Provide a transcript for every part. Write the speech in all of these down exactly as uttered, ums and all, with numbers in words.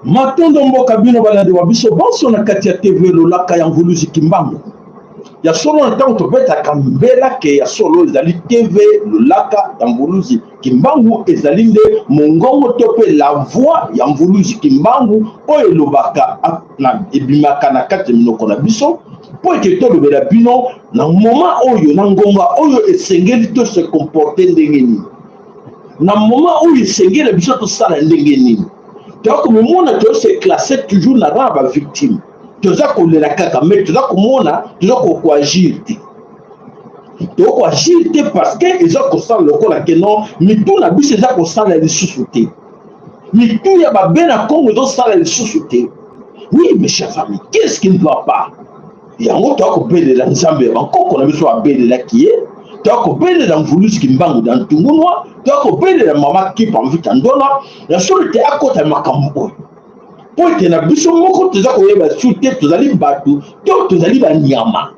Matondo mboka bino balandi wa biso bonso na kati ya T V Lolaka ya Mvuluzi Kimbangu. Ya solo, na ntango tobetaka mbela ke ya solo ezali T V Lolaka ya Mvuluzi Kimbangu, ezali nde mongongo to mpe la voix ya Mvuluzi Kimbangu oyo elobaka a-, na, ebimaka na kati ya minoko na biso, mpo ete tolobela bino na moment oyo, na ngonga oyo esengeli to se comporter ndenge nini, na moment oyo esengeli na biso tosala ndenge nini. Toza komimona tozo se classer toujours na rang ya ba victimes. Toza kolela kaka, mais toza komona, toza ko-, koagir te. Toza koagir te parce que eza kosala lokola que non, mitu na biso eza kosala lisusu te. Mitu ya ba Bena Kongo ezosala lisusu te. Oui, mes chers amis, qu'est-ce qui ne va pas? Yango toza kobelela Nzambi ya bankoko na biso babelelaki ye, toza kobelela Mvuluzi Kimbangu na Ntungunua, toza kobelela mama Kimpa Mvita Ndona, ya solo te akota makambo oyo. Mpo ete na biso moko toza koyeba lisusu te tozali bato to tozali banyama.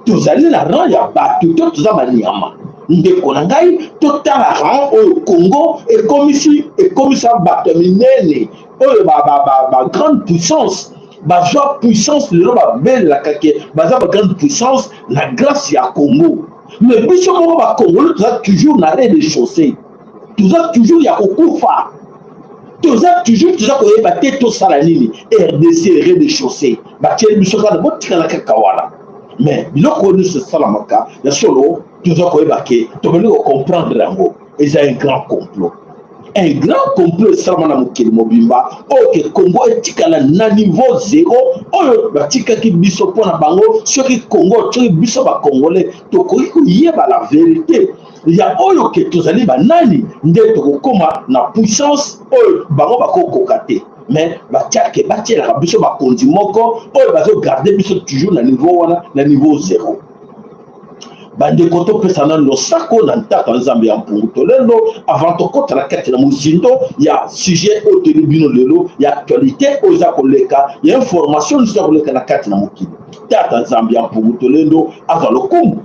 Tozali na rang ya bato to toza banyama. Ndeko na ngai, totala rang oyo Congo ekomisi, ekomisa bato ya minene, oyo ba, ba, ba, ba grande puissance, bazwa puissance lelo babelelaka ke baza ba grande puissance na grâce ya Congo. Mais biso moko ba Congolais toza toujours na rez-de-chaussée. Toza toujours ya kokufa. Toza toujours, toza koyeba te tosala nini. R D C rez-de-chaussée. Batieli biso kaka, botikala kaka wana. Mais biloko oyo nyonso esalamaka, ya solo, toza koyeba ke, tobandi ko comprendre yango. Eza un grand complot. Un grand complot esalama na mokili mobimba, oyo ke Congo etikala na niveau zéro, oyo batikaki biso mpo na bango. Soki Congo, soki biso ba Congolais tokoki koyeba la vérité ya oyo ke tozali banani, nde tokokoma na puissance oyo bango bakokoka te. Mais batiaka, batielaka biso bakonzi moko oyo bazo garder biso toujours na niveau wana, na niveau zéro. Bandeko, topesa nanu losako na Tata Nzambe ya Mpungu Tulendo avant tokota na kati na mozindo ya sujet oyo toyeli bino lelo, ya actualité oyo eza koleka, ya information oyo eza koleka na kati na mokili. Tata Nzambe ya Mpungu Tulendo azwa lokumu.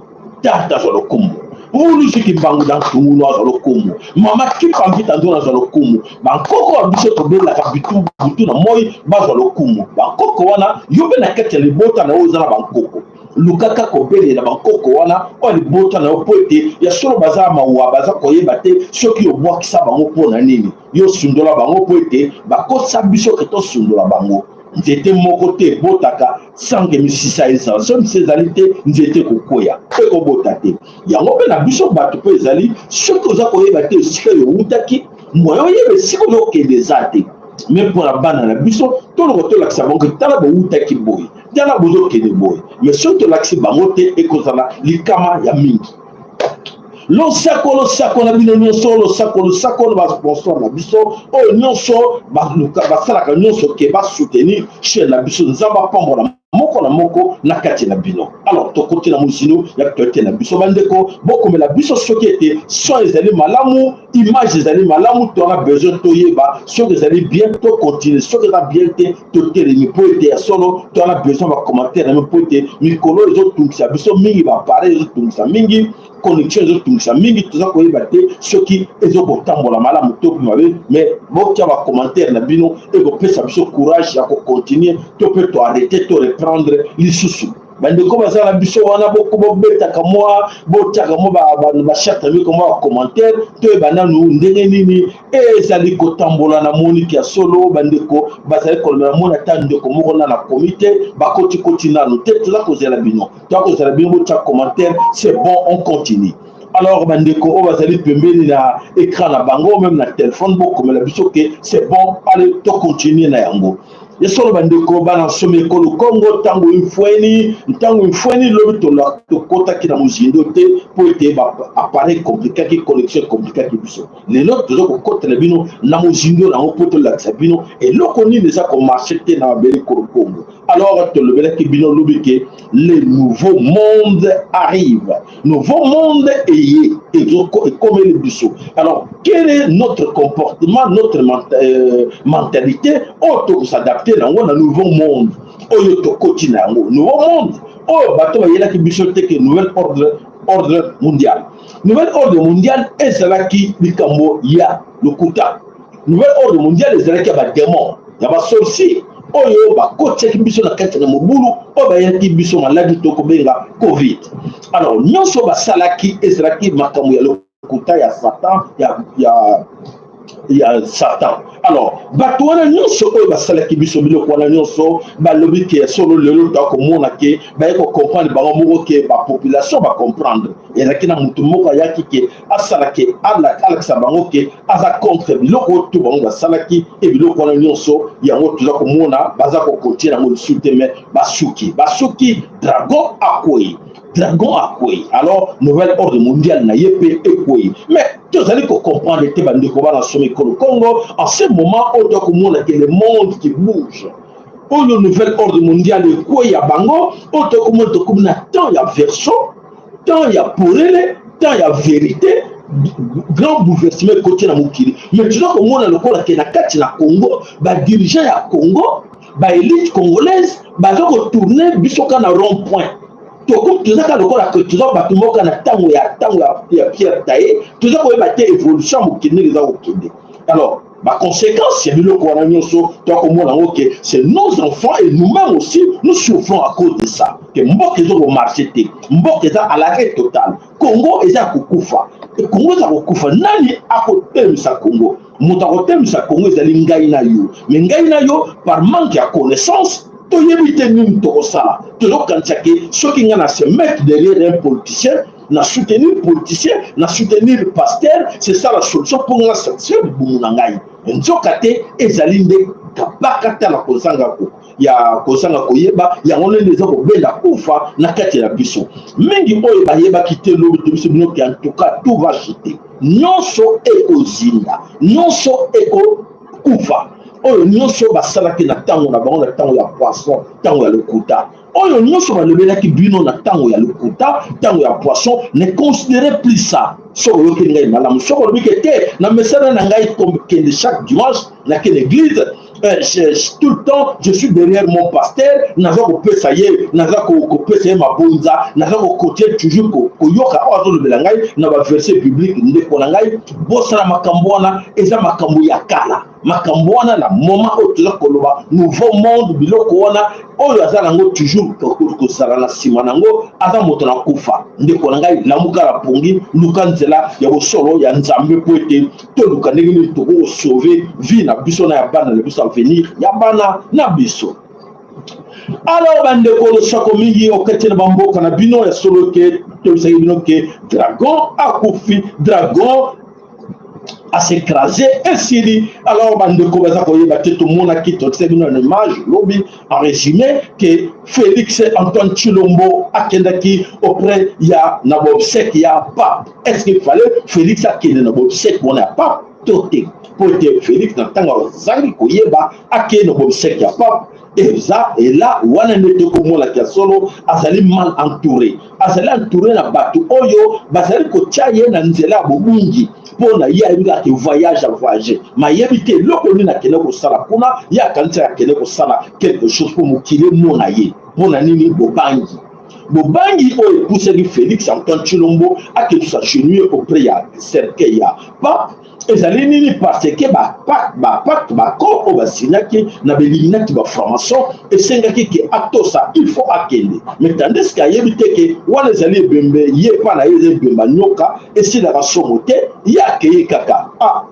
Tata azwa lokumu. Mvuluzi Kimbangu na Ntungunua azwa lokumu. Mama Kimpa Mvita Ndona azwa lokumu. Bankoko ya biso tobelelaka bitu, butu na moi, bazwa lokumu. Bankoko wana, yo mpe na kati ya libota na yo oza na bankoko. Lukaka kobelela bankoko wana oyo libota na yo, mpo ete ya solo baza mawa, baza koyeba te soki obwakisa bango mpo na nini. Yo sundola bango mpo ete bakotisa biso ke tosundola bango. Nzete moko te ebotaka sans que misisa ezala. Soki misisa ezali te, nzete ekokweya, mpe ekobota te. Yango mpe na biso bato mpe ezali, soki oza koyeba te esika yo outaki, moyen oyeba esika ozokende eza te. Mais mpo na bana na biso, toloko tolakisa bango ke tala boutaki boye, tala bozokende boye. Mais soki tolakisi bango te, ekozala likama ya mingi. Losako, losako na bino nyonso, losako, losako na ba sponsor na biso, oyo nyonso baluka, basalaka nyonso ke ba soutenir chaîne na biso. Nzambe apambola moko na moko na kati na bino. Alors, tokoti na mozindo ya actualité na biso. Bandeko, bokomela biso soki ete son ezali malamu, image ezali malamu, to na besoin toyeba soki ezali bien, to continuer. Soki eza bien te, totelemi, mpo ete ya solo, to na besoin ba commentaire na bino, mpo ete mikolo ezotungisa biso mingi, ba appareil ezotungisa mingi, connexion ezotungisa mingi, toza koyeba te soki ezo kotambola malamu to mpe mabe. Mais botia ba commentaire na bino, ekopesa biso courage ya ko continuer, to mpe to arrêter, to reprendre lisusu. Bandeko baza na biso wana, boko bobetaka mwa, botiaka mwa ba, ba, ba charte, biko mwa commentaire, toyeba nanu ndenge nini ezali kotambola. Namoni ke ya solo bandeko bazali kolobela, mona ata ndeko moko na na comité, bakoti koti nanu te, toza kozela bino. Toza kozela bino, botia commentaire, c'est bon, on continue. Alors bandeko oyo bazali pembeni na écran na bango, même na téléphone, bokomela biso ke c'est bon, allez, to continuer na yango. Ya solo bandeko, bana nsomi ekolo Kongo, ntango ifweni, ntango ifweni, lobi tola-, tokotaki na mozindo te, mpo ete ba appareil compliquaki, connexion compliquaki biso. Lelo toza kokotela bino na mozindo na yango mpo tolakisa bino eloko nini eza komarche te na mabele ekolo Kongo. Alors tolobelaki bino lobi ke le nouveau monde arrive. Nouveau monde eye, ezo ko-, ekomeli biso. Alors quel est notre comportement, notre menta-, euh, mentalité, oyo toko s'adapter na yango na nouveau monde oyo tokoti na yango? Nouveau monde oyo bato bayelaki biso te ke nouvel ordre, ordre mondial. Nouvel ordre mondial ezalaki likambo ya lokuta. Nouvel ordre mondial ezalaki ya ba démons, ya ba sorciers oyo bakotisaki biso na kati na mobulu, oyo bayelaki biso maladi tokobenga covid. Alors nyonso basalaki ezalaki makambo ya lokuta, ya Satan, ya, ya, ya Satan. Alors bato wana nyonso oyo basalaki biso biloko wana nyonso, balobi ke ya solo lelo toza komona ke baye kocomprendre bango moko, ke bapopulation bacomprendre. Ezalaki na moto moko ayaki ke asala ke ala-, alakisa bango ke aza contre biloko oyo to bango basalaki, e biloko wana nyonso yango toza komona baza kocontinuer yango lisusu te, mais basuki, basuki, dragon akwei. Dragon akwei. Alors nouvel ordre mondial na ye mpe ekwei. Mais tozali kocomprendre te bandeko, bana nsomi ekolo Kongo, en ce moment oyo toza komona ke le monde qui bouge, oyo nouvel ordre mondial ekwei ya bango, oyo tokomona tokomi na temps ya Verseau, temps ya polele, temps ya vérité, grand bouleversement ekoti na mokili. Mais toza komona lokola ke na kati na Congo, ba dirigeants ya Congo, ba élites congolaises baza kotourner biso kaka na rond-point. Toko-, toza kaka lokola ke toza bato moko kaka na ntango ya, ntango ya, ya Pierre Taye, toza koyeba te évolution ya mokili ndenge eza kokende. Alors ba conséquences ya biloko wana nyonso toza komona yango ke c'est nos enfants et nous-mêmes aussi nous souffrons à cause de ça. Ke mboka ezo komarche te, mboka eza à l'arrêt total. Congo eza kokufa. E Congo eza kokufa, nani akotelemisa Congo? Moto akotelemisa Congo ezali ngai na yo. Mais ngai na yo, par manque ya connaissance, toyebi te nini tokosala. Tozokanisa ke soki ngai na se mettre derrière un politicien, na soutenir politicien, na soutenir pasteur, c'est ça la solution mpo ngai na satisfaire libumu na ngai. Nzoka te, ezali nde kabakata na kozanga ko-, ya kozanga koyeba, yango nde eza kobenda kufa na kati na biso. Mingi oyo bayebaki te, lobi toyebisi bino ke en tout cas tout va chuter. Nyonso ekozinda, nyonso ekokufa. Oyo nyonso basalaki na ntango na bango, na ntango ya poisson, ntango ya lokuta, oyo nyonso balobelaki bino na ntango ya lokuta, ntango ya poisson, ne considérez plus ça. Soki oyoki ngai malamu, soki olobi ke te, na mesana na ngai kokende chaque dimanche, nake na église, euh, je, je, tout le temps je suis derrière mon pasteur, naza kopesa ye, naza ko-, kopesa ye mabonza, naza kocontinuer toujours ko-, koyoka oyo azolobela ngai na ba verset biblique. Ndeko na ngai, bosala makambo wana, eza makambo ya kala. Makambo wana na moment oyo toza koloba nouveau monde, biloko wana oyo aza nango toujours ko-, ko-, kozala na nsima nango, aza moto na kufa. Ndeko na ngai, lamuka na pongi, luka nzela ya bosolo ya Nzambe mpo ete toluka ndenge nini tokoki kosauver vie na biso na ya bana na biso, avenir ya bana na biso. Alors bandeko, losako mingi okati na bamboka na bino. Ya solo ke toyebisaki bino ke dragon akufi, dragon a s'écraser, esili. Alors bandeko baza koyeba te, tomonaki, tolakisa bino na image lobi, en résumé, que Félix Antoine Tshilombo akendaki auprès ya, na ba obsèques ya pape. Est-ce qu'il fallait Félix akende na ba obsèques wana ya pape? To te. Mpo ete Félix, na ntango azangi koyeba, ake na ba obsèques ya pape. Eza, ela wana nde tokomona ke ya solo azali mal entouré. Azali entouré na bato oyo bazali kotia ye na nzela ya bobungi. Mpo na ye ayebi kaka ke voyage a voyage, mais ayebi te eloko nini akende kosala kuna. Ye akanisa akende kosala quelque chose mpo mokili emona ye. Mpo na nini? Bobangi. Bobangi oyo epusaki Félix Antoine Tshilombo ake s'agenouiller auprès ya cercueil ya pape ezali nini? Parce que ba pacte, ba pacte, ba accord oyo ba signaki na ba Illuminati, ba francs-maçons, esengaki ke atosa, il faut akende. Mais tandis que ayebi te ke wana ezali ebembe, ye epa na ye eza ebembe ya nyoka, esilaka somo te, ye akei kaka. Ah,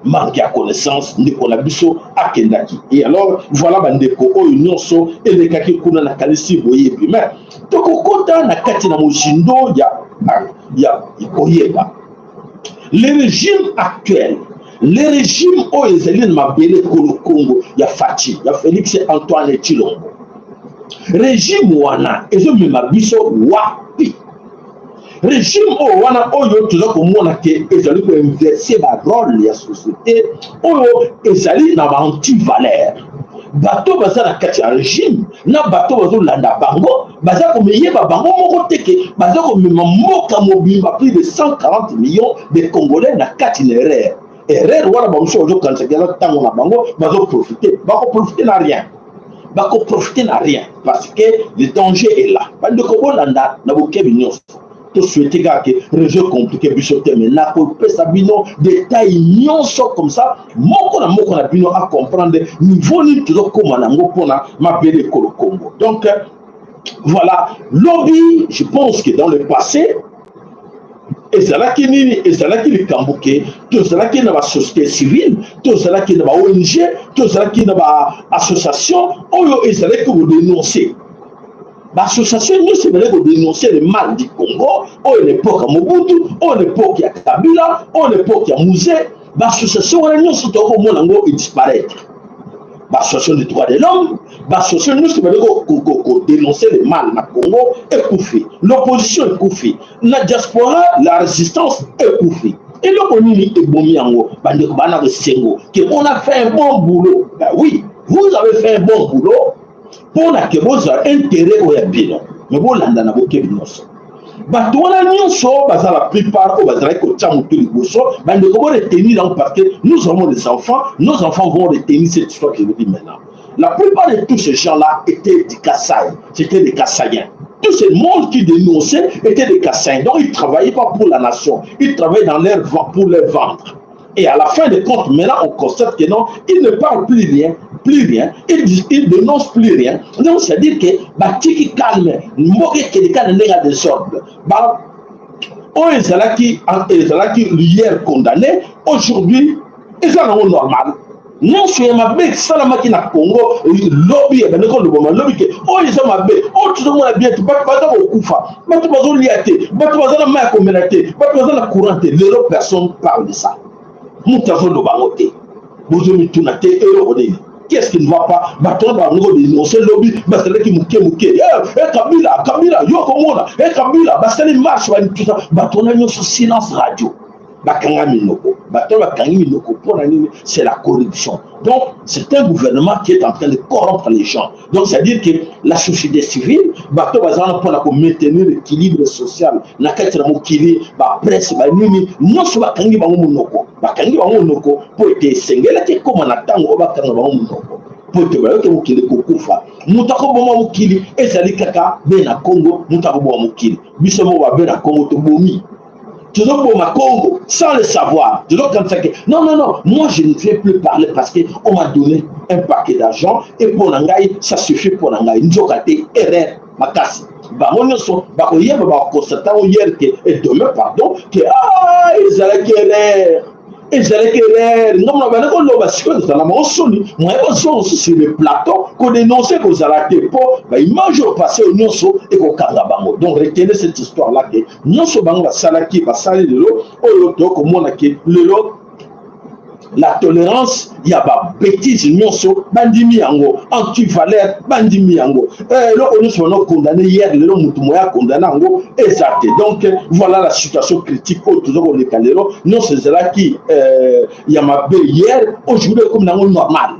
manque ya connaissance, ndeko na biso akendaki. Et alors, voilà bandeko oyo nyonso elekaki kuna, nakanisi boyebi. Mais tokokota na kati na mozindo ya, ya, ya koyeba. Le régime actuel, le régime oyo ezali na mabele ekolo Kongo ya Fatshi, ya Félix Antoine Tshilombo, régime wana ezomema biso wapi? Régime oyo wana oyo toza komona ke ezali ko inverser ba rôle ya société, oyo ezali na ba anti-valeur. Bato baza na kati ya régime na bato bazolanda bango baza komiyeba bango moko te ke baza komema mboka mobimba, plus de cent quarante millions de Congolais na kati na erreur. Erreur wana bamosusu bazokanisaka eza ntango na bango, bazoprofite. Bakoprofite na rien, bakoprofite na rien, parce que le danger est là. Bandeko, bolanda na bokebi nyonso. Tosouhaite kaka ke réseau compliqué biso te, mais nakopesa bino détail nyonso, comme ça moko na moko na bino acomprendre niveau nini tozokoma na yango mpo na mabele ekolo Kongo. Donc, euh, voilà, lobi, je pense que dans le passé, ezalaki nini? Ezalaki likambo ke tozalaki na ba société civile, tozalaki na ba O N G, tozalaki na ba association oyo ezalaki kodénoncer. Ba association nyonso ezalaki kodénoncer le mal du Congo, oyo na époque ya Mobutu, oyo na époque ya Kabila, oyo na époque ya Mzee. Ba association wana nyonso tokomona yango e disparaître. Ba association de droits de l'homme, ba association nyonso bale ko, ko, ko, ko dénoncer le mal na Congo ekufi. L'opposition ekufi. Na diaspora, la résistance ekufi. Eloko nini ebomi yango? Bandeko, bana, esengo ke on a fait un bon boulot. Ben oui, vous avez fait un bon boulot. Mpo na ke bozwa intérêt oyo ya bino, mais bolanda na bokebi nyonso. Bato wana nyonso baza, la plupart oyo bazalaki kotia moto liboso, bandeko, bo retenir yango, parce que nous avons des enfants, nos enfants vont retenir cette histoire que je vous dis maintenant. La plupart de tous ces gens-là étaient du Kasaï, c'était des Kasaïens. Tout ce monde qui dénonçait était des Kasaïens. Donc ils travaillaient pas pour la nation, ils travaillaient dans leur ven-, pour leur ventre. Et à la fin de compte, maintenant, on constate que non, ils ne parlent plus rien, plus rien, ils, ils dénoncent plus rien. Donc, c'est-à-dire que batiki calme, mboka ekende kaka na ndenge ya désordre. Ba oyo ezalaki, ezalaki hier condamné, aujourd'hui eza nango normal. Nyonso ya mabe esalamaki na Congo, lobi ebandi kolobama, lobi ke oyo eza mabe, oyo tozomona bien te, bato baza kokufa, bato bazolia te, bato baza na mai ya komela te, bato baza na courant te. Lelo personne parle de ça. Moto azoloba yango te. Bozomituna te eloko nini? Qu'est-ce qui ne va pas? Bato wana bango dénoncer lobi, bazalaki moke moke. Eh, eh, Kabila, Kabila, yo komona, eh, Kabila, basali marche, ba tout ça. Bato wana nyonso, silence radio. Bakanga minoko. Bato wana bakangi minoko mpo na nini? C'est la corruption. Donc, c'est un gouvernement qui est en train de corrompre les gens. Donc, c'est-à-dire que la société civile, bato baza wana mpo na ko maintenir l'équilibre social na kati na mokili, ba presse, ba nini, nyonso bakangi bango monoko. Bakangi bango monoko mpo ete esengelaki ekoma na ntango oyo bakanga bango monoko, mpo ete bayoki kokende kokufa. Moto akoboma mokili ezali kaka Bena Kongo, moto akoboma mokili. Biso moko ba Bena Kongo tobomi. Tozoboma Kongo sans le savoir. Tozokanisa ke non, non, non, moi je ne vais plus parler parce que on m'a donné un paquet d'argent et mpo na ngai, ça suffit mpo na ngai. Nzoka te, erreur makasi. Bango nyonso bakoyeba, bakokonstate yango hier ke, et demain, pardon, ke ah, ezalaki erreur. Ezalaki erreur. Ngambo na bana koloba sikoyo, ezala na bango nsoni, moyen bazonga sur le plateau kodénoncer kozala te, mpo ba image oyo passé oyo nyonso ekokanga bango. Donc retenez cette histoire-là, ke nyonso bango basalaki, basali lelo, oyo tokomona ke lelo la tolérance ya ba bêtises nyonso bandimi yango, anti-valeur bandimi yango. Eh, eloko nyonso bana condamné hier, lelo moto moya condamné yango eza te. Donc voilà la situation critique oyo toza koleka lelo. Nyonso ezalaki, euh, ya mabe hier, aujourd'hui ekomi nango normal.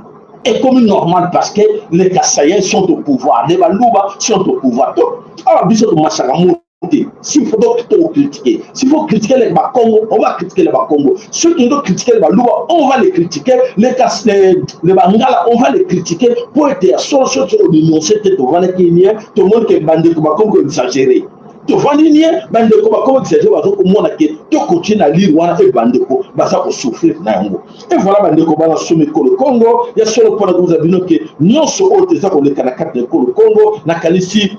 Ekomi normal parce que les Kasaïens sont au pouvoir, les Baluba sont au pouvoir. Donc awa biso tomasaka mu te. S'il faut donc to critiquer, s'il faut critiquer les Bakongo, on va critiquer les Bakongo. Ceux qui doivent critiquer les Baluba, on va les critiquer. Les, Kas- les, les Bangala, on va les critiquer. Pour être sûr, ceux qui ont dénoncé, peut-être, on va les tenir. Tout le monde qui est bandé comme Bakongo exagéré. Tovandi nie, bandeko Bakongo exagéré, bazo komona que to continuer na ligne wana, e bandeko baza ko souffrir na yango. Et voilà, bandeko bana somi ekolo Kongo, ya solo pona koza bino que nyonso oyo eza koleka na kati ya ekolo Kongo, nakanisi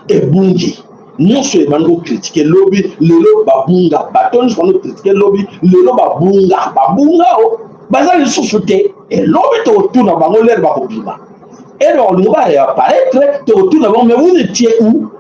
ebungi. Nyonso ebandi ko critiquer lobi, lelo babunga. Bato nyonso bandi ko critiquer lobi, lelo babunga. Babunga o, baza lisusu te. E lobi tokotuna bango l'heure bakobima. Et donc, on va réapparaître, tokotuna bango, mais vous étiez où?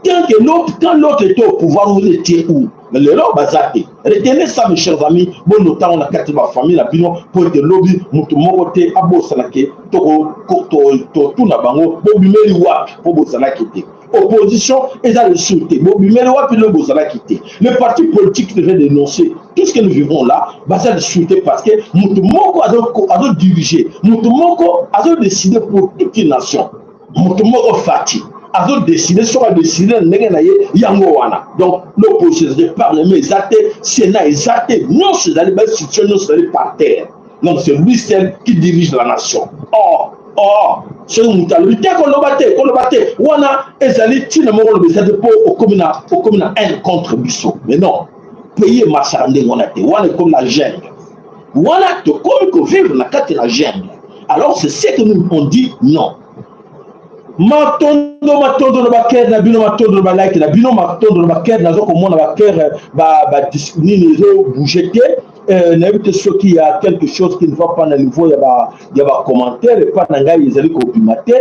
Tant que l'autre, quand l'autre était au pouvoir, vous étiez où? Mais lelo baza te. Retenez ça, mes chers amis, bo nota yango na kati ya ba famille na bino, po ete lobi moto moko te abosana que toko ko- to- totuna bango bobimeli wapi, po bozalaki te. Opposition eza lisusu te, bobimeli wapi? Lobi bozalaki te. Les partis politiques devaient dénoncer tout ce que nous vivons là, baza lisusu te, parce que moto moko azo azo diriger, moto moko azo décider pour toute une nation. Moto moko Fatshi azo décider, soki a décider na ndenge na ye, yango wana. Donc l'opposition, le parlement eza te, Sénat eza te, nyonso ezali, ba institutions nyonso ezali par terre. Donc c'est lui seul qui dirige la nation. Or, or, soki moto alobi te, koloba te, koloba te, wana ezali ntina moko, oloba eza te, po okomi na, okomi na haine contre biso. Mais non, pays emarchaka ndenge wana te, wana ekomi la jungle. Wana tokomi ko vivre na kati ya la jungle. Alors c'est ce que nous on dit non. Matondo, matondo na ba cœur na bino, matondo na ba like na bino, matondo na ba cœur, nazo komona ba cœur, ba, ba dis- nini ezo bouger te. Euh, nayebi te soki il y a quelque chose qui ne va pas na niveau ya ba, ya ba commentaires, epa na ngai ezali kobima te.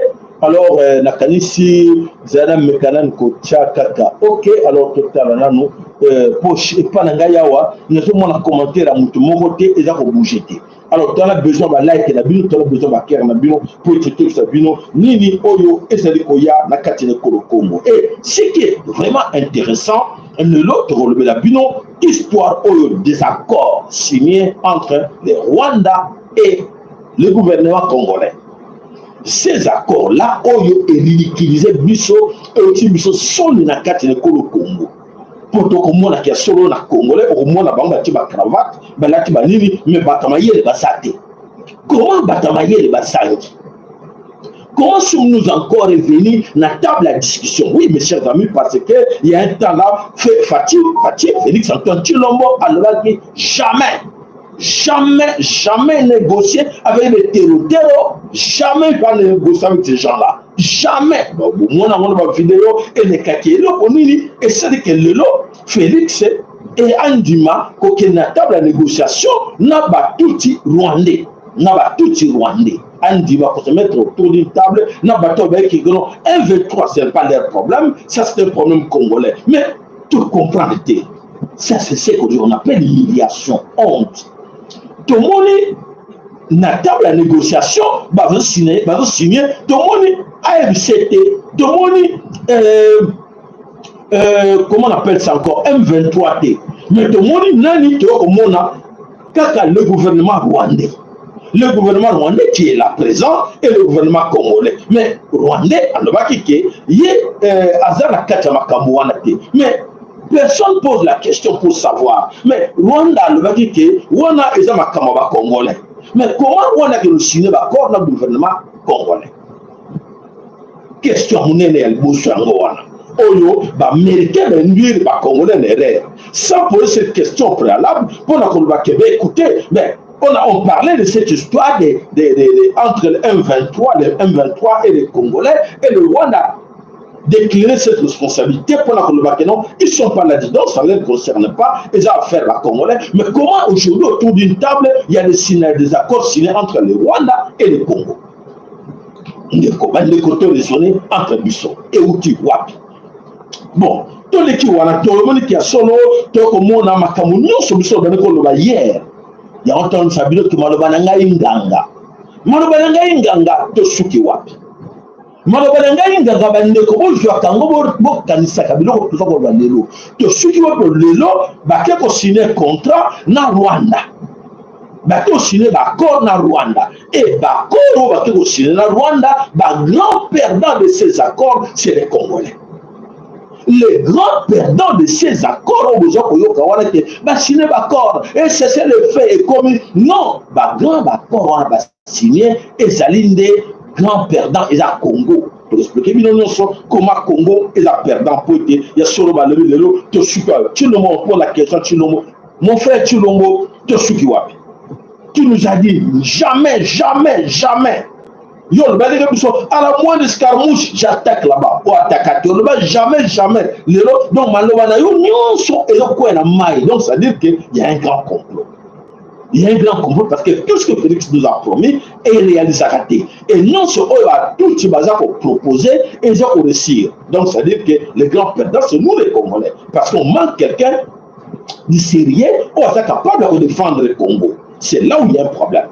Alors, euh, nakanisi zala meka nanu kotia kaka. Ok, alors totala nanu, euh, poche, epa na ngai awa, nazomona commentaire ya moto moko te, eza ko bouger te. Alors, tala besoin ba like na bino, tala besoin ba cœur na bino, pour ete tokisa bino nini oyo ezali koya na kati na ekolo Kongo. Et ce qui est vraiment intéressant, lelo tokolobela bino histoire oyo des accords signés entre le Rwanda et le gouvernement congolais. Ces accords-là oyo e ridiculiser biso, e tia biso soni na kati na ekolo Kongo. Po tokomona que ya solo na Congolais, okomona bango batie ba cravate, balati ba nini, mais bato ya mayele baza te. Comment bato ya mayele bazangi? Comment sommes-nous encore revenus na table ya discussion? Oui, mes chers amis, parce que il y a un temps là, Fe- Fatshi, Fatshi, Félix Antoine Tshilombo alobaki jamais, jamais, jamais négocier avec les terreaux, terreaux, jamais pas négocier avec ces gens-là. Jamais. Bon, bon, mwana mwana ba vidéo elekaki, eloko nini esali que lelo Félix e andima kokende na table ya négociation na ba Tutsi rwandais, na ba Tutsi rwandais. Andima ko se mettre autour d'une table na bato ba ki kono M vingt-trois, c'est pas leur problème, ça c'est un problème congolais. Mais tu comprends te. Ça c'est ce qu'on appelle l'humiliation, honte. Tomoni na table ya négociation, bazo signer, bazo signer, tomoni A F C te, tomoni, euh, euh, comment on appelle ça encore, M vingt-trois te. Mais tomoni nani? Tokomona kaka le gouvernement rwandais. Le gouvernement rwandais qui est là présent et le gouvernement congolais. Mais rwandais alobaki que ye, euh, aza na kati ya makambo wana te. Mais personne pose la question pour savoir. Mais Rwanda alobaki que wana eza makambo ya ba Congolais. Mais comment wana ke signer ba accord na gouvernement congolais? Question ya monene ya liboso yango wana. Oyo ba Américains ba induire ba Congolais na erreur. Sans poser cette question préalable, pona koloba que, ben, écoutez, ben, on a, on parlait de cette histoire de, de, de, de, entre le M vingt-trois, le M vingt-trois et les Congolais, et le Rwanda décliner cette responsabilité pona koloba que non, ils sont pas là-dedans, ça ne les concerne pas, eza affaire ya ba Congolais. Mais comment aujourd'hui, autour d'une table, il y a des signa-, des accords signés entre le Rwanda et le Congo? Ndeko, bandeko, to raisonner entre biso. Euti wapi? Bon, toleki wana, tomoni que ya solo, tokomona makambo nyonso biso tobandi koloba hier. Yango toyebisa bino que maloba na ngai nganga. Maloba na ngai nganga, tosuki wapi? Maloba na ngai nganga, bandeko, bozwaka yango, bo-, bokanisaka biloko toza koloba lelo. Tosuki wapi lelo? Bake ko signer contrat na Rwanda. Bake ko signer ba accord na Rwanda. Et ba accord oyo bake ko signer na Rwanda, ba grand perdant de ces accords, c'est les Congolais. Le grand perdant de ces accords oyo boza koyoka wana ke ba signer ba accords et cessez le feu ekomi, non, ba grand accords wana ba signer ezali nde grand perdant eza Congo. To expliquer bino nyonso comment Congo eza perdant, po ete ya solo balobi lelo tosuka. Tshilombo, pour la question Tshilombo, mon frère Tshilombo, tosuki wapi? Tu nous as dit jamais, jamais, jamais. Yo, le bande de biso, à la moindre escarmouche, j'attaque là-bas. Ou attaque à terre. Jamais, jamais. Lelo, donc, maloba na yo, nyonso, et donc, quoi, na mai. Donc, ça veut dire qu'il y a un grand complot. Il y a un grand complot parce que tout ce que Félix nous a promis est réalisé à côté. Et non, ce qu'on a tout ce qu'on a proposé, et ils ont réussi. Donc, ça veut dire que les grands perdants, c'est nous les Congolais. Parce qu'on manque quelqu'un du sérieux, ou est capable de défendre le Congo. C'est là où il y a un problème.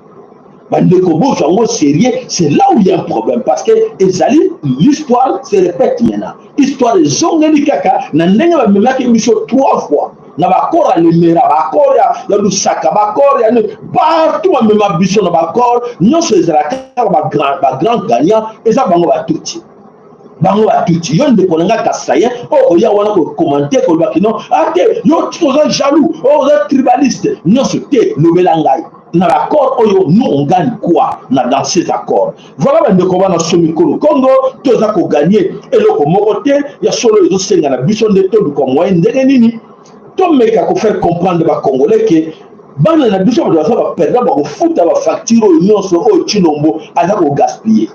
Bandeko, bozwa yango sérieux, c'est là où il y a un problème. Parce que ezali, l'histoire se répète maintenant. Histoire ezongeli kaka na ndenge bamemaki biso trois fois. Na ba accords ya Lemera, ba accords ya, ya Lusaka, ba accords ya ni-, partout bamema biso na ba accords, nyonso ezalaka kaka ba grand, ba grand gagnant, eza bango ba Tutsi. Bango ba Tutsi. Yo ndeko na nga Kasaïen, oh, oya wana ko commenter, koloba que non, ah te, yo oza jaloux, oh, oza tribaliste. Nyonso te, lobela ngai. Na l'accord oyo, nous on gagne quoi na, dans ces accords? Voilà, bandeko, bana Somi Kolo Kongo, toza ko gagner eloko moko te. Ya solo ezo senga na biso nde toluka moyen ndenge nini tomeka ko faire comprendre ba Congolais que bana na biso bato baza ba perdants, bakofuta ba facture oyo nyonso oyo Tshilombo aza ko gaspiller.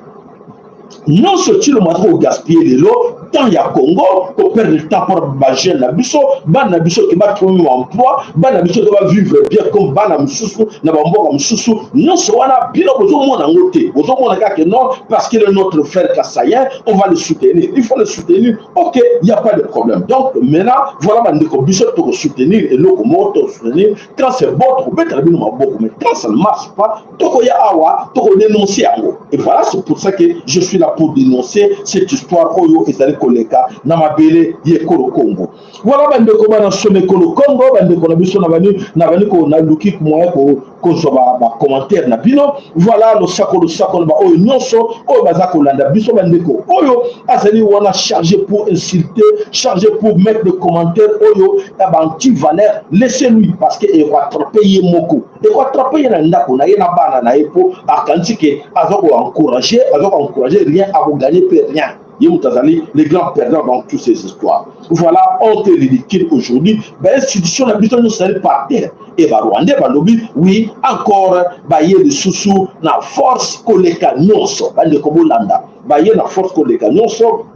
Nyonso Tshilombo aza ko gaspiller lelo, temps ya Congo, ko perdre temps pour ba jeunes na biso, bana na biso ke ba trouver emploi, bana na biso ke ba vivre bien comme bana mosusu na ba mboka mosusu. Nyonso wana bino bozo mona yango te, bozo mona kaka que non, parce qu'il est notre frère Kasaïen, on va le soutenir. Il faut le soutenir. Ok, il y a pas de problème. Donc maintenant, voilà, bandeko, biso toko soutenir eloko moko, toko soutenir. Quand c'est bon, toko betela bino maboko. Mais quand ça ne marche pas, toko ya awa, toko dénoncer yango. Et voilà, c'est pour ça que je suis là pour dénoncer cette histoire oyo ezali koleka na mabele ya ekolo Congo. Voilà, bandeko, bana Somi Kolo Kongo, bandeko na biso, na bani, na bani ko, naluki moyen ko, kozwa ba, ba commentaire na bino. Voilà, losako, losako na ba oyo nyonso oyo baza kolanda biso, bandeko oyo azali wana chargé pour insulter, chargé pour mettre des commentaires oyo ya ba anti-valeur. Laissez-lui, parce que eko attraper ye moko. Eko attraper ye na ndako na ye na bana na ye, po akanisi que aza ko encourager, aza ko encourager rien, ako gagner pe rien. Ye moto azali le grand perdant dans toutes ces histoires. Voilà, honte et ridicule aujourd'hui. Ba institutions na biso nyonso ezali par terre. Et ba Rwandais balobi, oui, encore, baye lisusu na force koleka nyonso. Bandeko, bolanda. Baye na force koleka nyonso.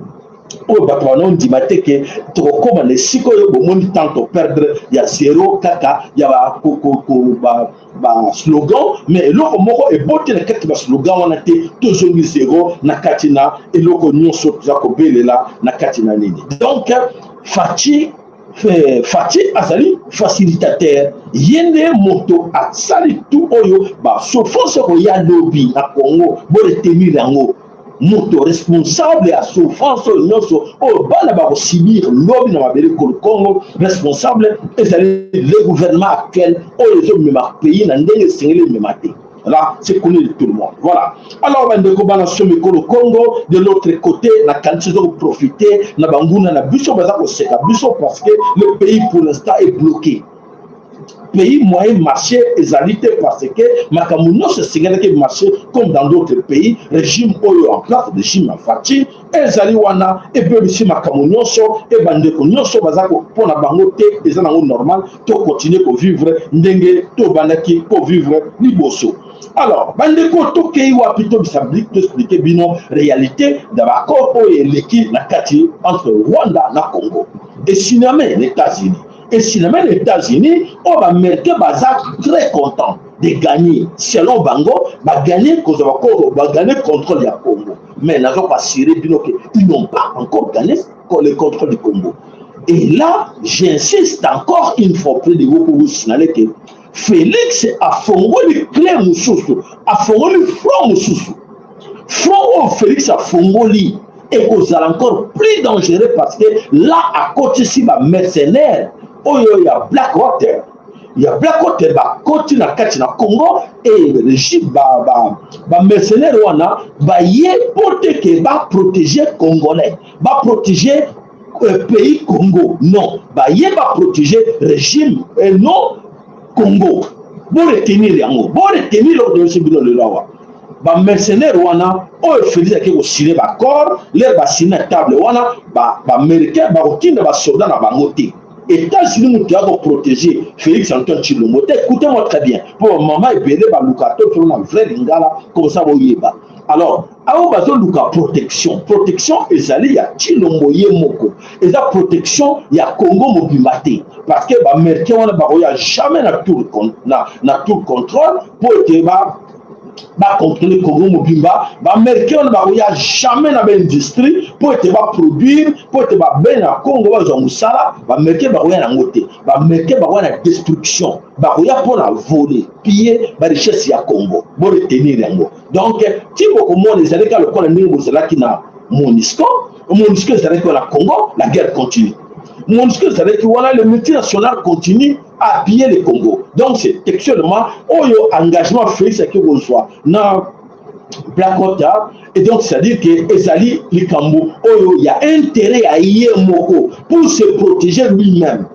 Oyo bato wana ondima te que tokokoma na esika oyo bomoni temps to perdre ya zéro, kaka ya ba, ko, ko, ko, ba, ba slogan, mais eloko moko eboti na kati ba slogan wana te, tozongi zéro na kati na eloko nyonso toza kobelela na kati na nini. Donc, Fatshi, eh, Fatshi azali facilitateur, ye nde moto asali tout oyo ba souffrance oyo ya lobi na Congo, bo retenir yango. Moto responsable ya souffrance oyo nyonso oyo bana bako subir lobi na mabele kolo Congo, responsable ezali le gouvernement actuel oyo ezo mema pays na ndenge esengeli emema te. Là, c'est connu de tout le monde. Voilà. Alors, bandeko, bana Somi Kolo Kongo, de l'autre côté, na kansi zo profiter na banguna na biso, baza koseka biso parce que le pays pour l'instant est bloqué. Pays moyen marché ezali te parce que makambo nyonso esengelaki marché comme dans d'autres pays. Régime oyo en place, régime ya Fatshi, ezali wana, ebebisi makambo nyonso, e bandeko nyonso baza ko, mpo na bango te, eza nango normal, to continuer ko vivre ndenge tobandaki ko vivre liboso. Alors, bandeko, tokei wapi? Tobisa blik, to expliquer bino réalité ya ba accord oyo eleki na kati entre Rwanda na Congo. E signer na États-Unis. E signer na États-Unis, oyo ba Américains baza très contents de gagner. Selon bango, ba gagner kozwa ba Congo, ba gagner contrôle ya Congo. Mais nazo ko assurer bino que ils n'ont pas encore gagné le contrôle du Congo. Et là, j'insiste encore une fois auprès de vous pour vous signaler que Félix afongoli clé mosusu, afongoli front mosusu. Front oyo Félix afongoli ekozala encore plus dangereux parce que là akotisi ba mercenaires oyo ya Blackwater. Ya Blackwater bakoti na kati na Congo et régime ba, ba, ba mercenaires wana baye mpo te que ba protéger Congolais, ba protéger euh, pays Congo. Non, baye ba protéger régime et non Congo. Bo retenir yango, bo retenir eloko nayebisi bino lelo awa. Ba mercenaires wana oyo Félix ake ko signer ba accord, l'heure ba signer na table wana, ba, ba Américains ba kotinda ba soldats na bango te. États-Unis mutu ya ko protéger Félix Antoine Tshilombo te. Écoutez-moi très bien. Po ba mama ebele ba luka to na vrai Lingala, comme ça boyeba. Alors, awa bazo luka protection. Protection ezali ya Tshilombo ye moko. Eza protection ya Congo mobimba te. Parce que ba Américains wana ba koya jamais na tour con-, na, na tour contrôle, po ete ba, ba contrôler Congo mobimba. Ba Américains wana ba koya jamais na ba industrie, po ete ba produire, po ete ba bena Congo ba zwa musala, ba Américains ba koya na yango te. Ba Américains ba koya na destruction. Ba koya po na voler, piller ba richesses ya Congo. Bo retenir yango. Donc, ti bo komona ezali kaka lokola ndenge bozalaki na MONUSCO. MONUSCO ezalaki na Congo, la guerre continue. MONUSCO ezalaki wana, les multinationales continuent à piller le Congo. Donc, c'est textuellement oyo engagement Félix ake kozwa na Black Water. Et donc, c'est-à-dire que ezali likambo oyo ya intérêt ya ye moko pour se protéger lui-même.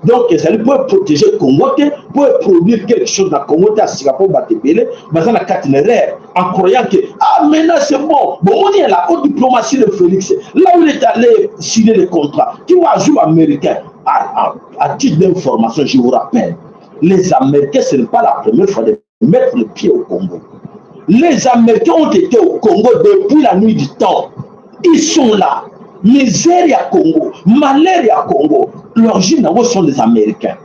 Donc, ezali po e protéger Congo te, po e produire quelque chose na Congo te, ya sika, po bato ebele baza na kati na erreur, en croyant que, ah, maintenant c'est bon. Bon, on est à la haute diplomatie de Félix. Là où il est allé signer le contrat, tu vois, jour américain. À, à, à titre d'information, je vous rappelle, les Américains, ce n'est pas la première fois de mettre le pied au Congo. Les Américains ont été au Congo depuis la nuit du temps. Ils sont là. Misère ya Congo, malheur ya Congo, l'origine na yango sont les Américains.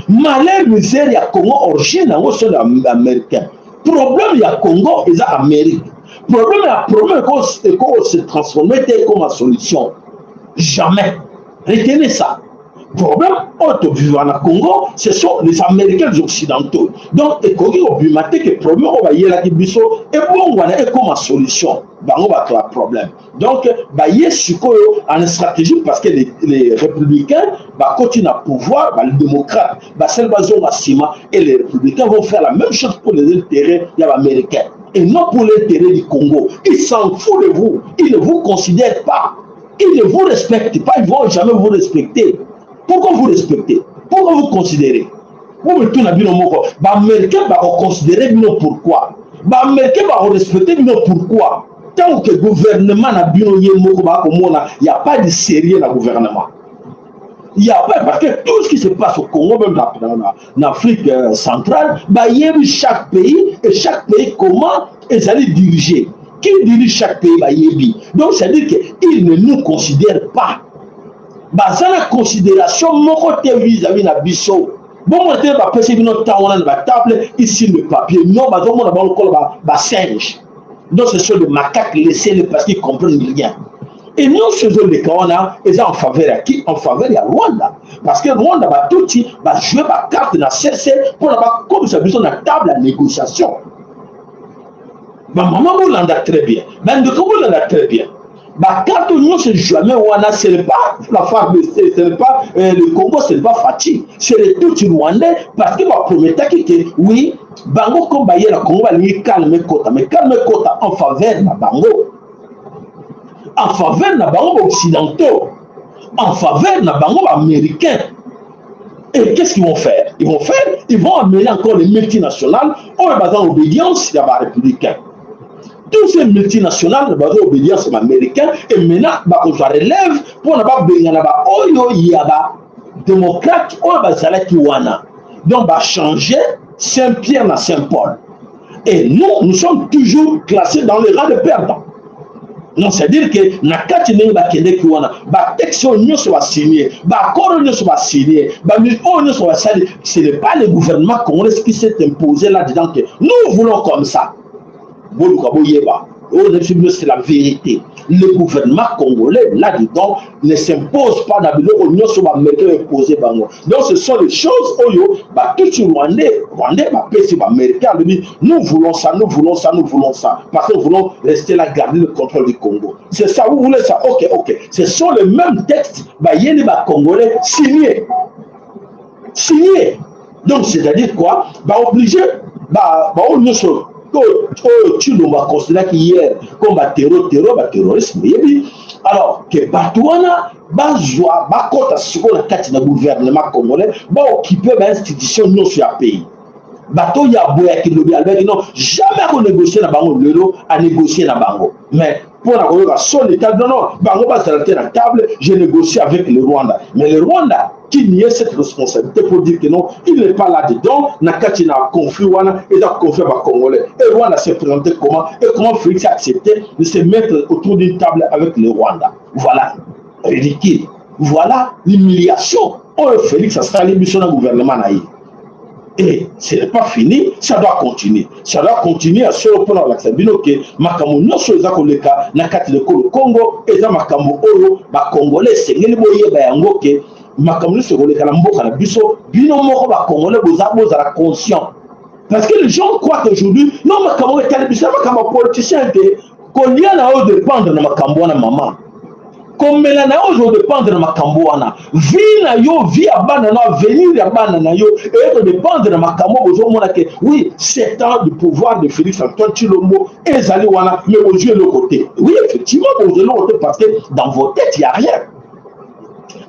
Malheur, misère ya Congo, origine na yango sont les Am-, Américains. Problème ya Congo eza Amérique. Problème ya, problème eko, eko se transformer te comme solution. Jamais. Retenez ça. Problème oyo to vivre na Congo, ce sont les Américains, les Occidentaux. Donc, ekoki kobima te que problème oyo bayelaki biso ebongwana ekoma solution. Bango bato ya problème. Donc, baye sikoyo en stratégie, parce que les, les républicains bakoti na pouvoir, ba démocrates basali bazonga nsima, et les républicains vont faire la même chose pour les intérêts ya ba Américains et non pour l'intérêt du Congo. Ils s'en foutent de vous. Ils ne vous considèrent pas. Ils ne vous respectent pas, ils vont jamais vous respecter. Pourquoi vous respecter? Pourquoi vous considérer? Bo mituna bino moko, ba Américains ba ko considérer bino pourquoi? Ba Américains ba ko respecter bino pourquoi? Tant que gouvernement na bino ye moko ba komona, y a pas de sérieux na gouvernement. Y a pas, parce que tout ce qui se passe au Congo, même dans, dans, dans l'Afrique, euh, centrale, bayebi chaque pays, et chaque pays comment ezali dirigé. Qui dirige chaque pays bayebi. Donc, c'est-à-dire qu'ils ne nous considèrent pas. Baza na considération moko te vis-à-vis na biso. Bo mona te bapesi bino temps wana na ba table, ils signent le papier. Non, bazo mona bango lokola ba, ba singes. Donc, ce sont des macaques, laissez-les parce qu'ils comprennent rien. Et nyonso ezoleka wana eza en faveur ya qui? En faveur ya Rwanda. Parce que Rwanda, ba Tutsi ba jouer ba carte na sese, pona ba komisa biso na table ya négociation. Ba mama bolanda très bien, ba ndeko bolanda très bien. Ba carte nyonso jamais wana, ce n'est pas la F A R D C, ce n'est pas, euh, le Congo, ce n'est pas Fatshi, c'est le Tutsi rwandais, parce que ba prometaki que oui, bango comme baye na Congo balingi calme ekota, mais calme ekota en faveur na bango, en faveur na bango ba occidentaux, en faveur na bango ba américains. Et qu'est-ce qu'ils vont faire? Ils vont faire, ils vont amener encore les multinationales oyo baza obédience ya ba républicains. Tous ces multinationales baza obédience ya ba américains, et maintenant ba kozwa relève pona ba bengana ba oyo ya ba démocrates oyo bazalaki wana. Donc ba changer Saint-Pierre na Saint-Paul. Et nous, nous sommes toujours classés dans les rangs de perdants. Donc, c'est-à-dire que na kati ndenge bakendeki wana, ba textes oyo nyonso ba signer, ba accords oyo nyonso ba signer, ba mi-, oyo nyonso basali, ce n'est pas le gouvernement congolais qui s'est imposé là-dedans que nous voulons comme ça. Boluka boyeba. Oyo nayebisi bino, c'est la vérité. Le gouvernement congolais là-dedans ne s'impose pas na biloko nyonso ba américains imposer bango. Donc ce sont les choses oyo ba Tutsi rwandais, rwandais bapesi ba américains, alobi nous voulons ça, nous voulons ça, nous voulons ça, parce que nous voulons rester là, garder le contrôle du Congo. C'est ça, vous voulez ça? Ok, ok. Ce sont les mêmes textes ba yeli ba congolais signer. Signer. Donc c'est-à-dire quoi? Ba obligé, ba, ba oyo nyonso oyo, oyo Tshilombo a considéraki hier comme ba terro-, terro-, ba terroristes, boyebi. Alors que bato wana bazwa, bakota sikoyo na kati na gouvernement congolais, ba occuper ba institution nyonso ya pays. Bato ya boya kilobi albert non, jamais ako négocier na bango, lelo a négocier na bango. Mais pour la koyoka son état, non, non, bango bazala te na table, je négocie avec le Rwanda. Mais le Rwanda qui nie cette responsabilité pour dire que non, il n'est pas là-dedans, na kati na conflit wana, et la conflit ba congolais. Et Rwanda s'est présenté comment, et comment Félix a accepté de se mettre autour d'une table avec le Rwanda. Voilà. Ridicule. Voilà l'humiliation oyo Félix asali biso na gouvernement na ye. Et ce n'est pas fini, ça doit continuer. Ça doit continuer à se reprendre avec ça. Bino ke makambo nyonso eza koleka na kati na ekolo Congo, eza makambo oyo ba Congolais esengeli boyeba yango ke makambo nyonso ekoleka na mboka na biso. Bino moko ba Congolais boza, bozala conscient. Parce que les gens croient qu'aujourd'hui, non, makambo etali biso, makambo ya politicien te. Kolia na yo dépendre na makambo wana, mama. Komela na yo ozo dépendre na makambo wana. Vie na yo, vie ya bana na, avenir ya bana na yo, et de dépendre na makambo bozomona ke, oui, sept ans de pouvoir de Félix Antoine Tshilombo ezali wana, mais bozwi eloko te. Oui, effectivement, bozwi eloko te parce que dans vos têtes, il y a rien.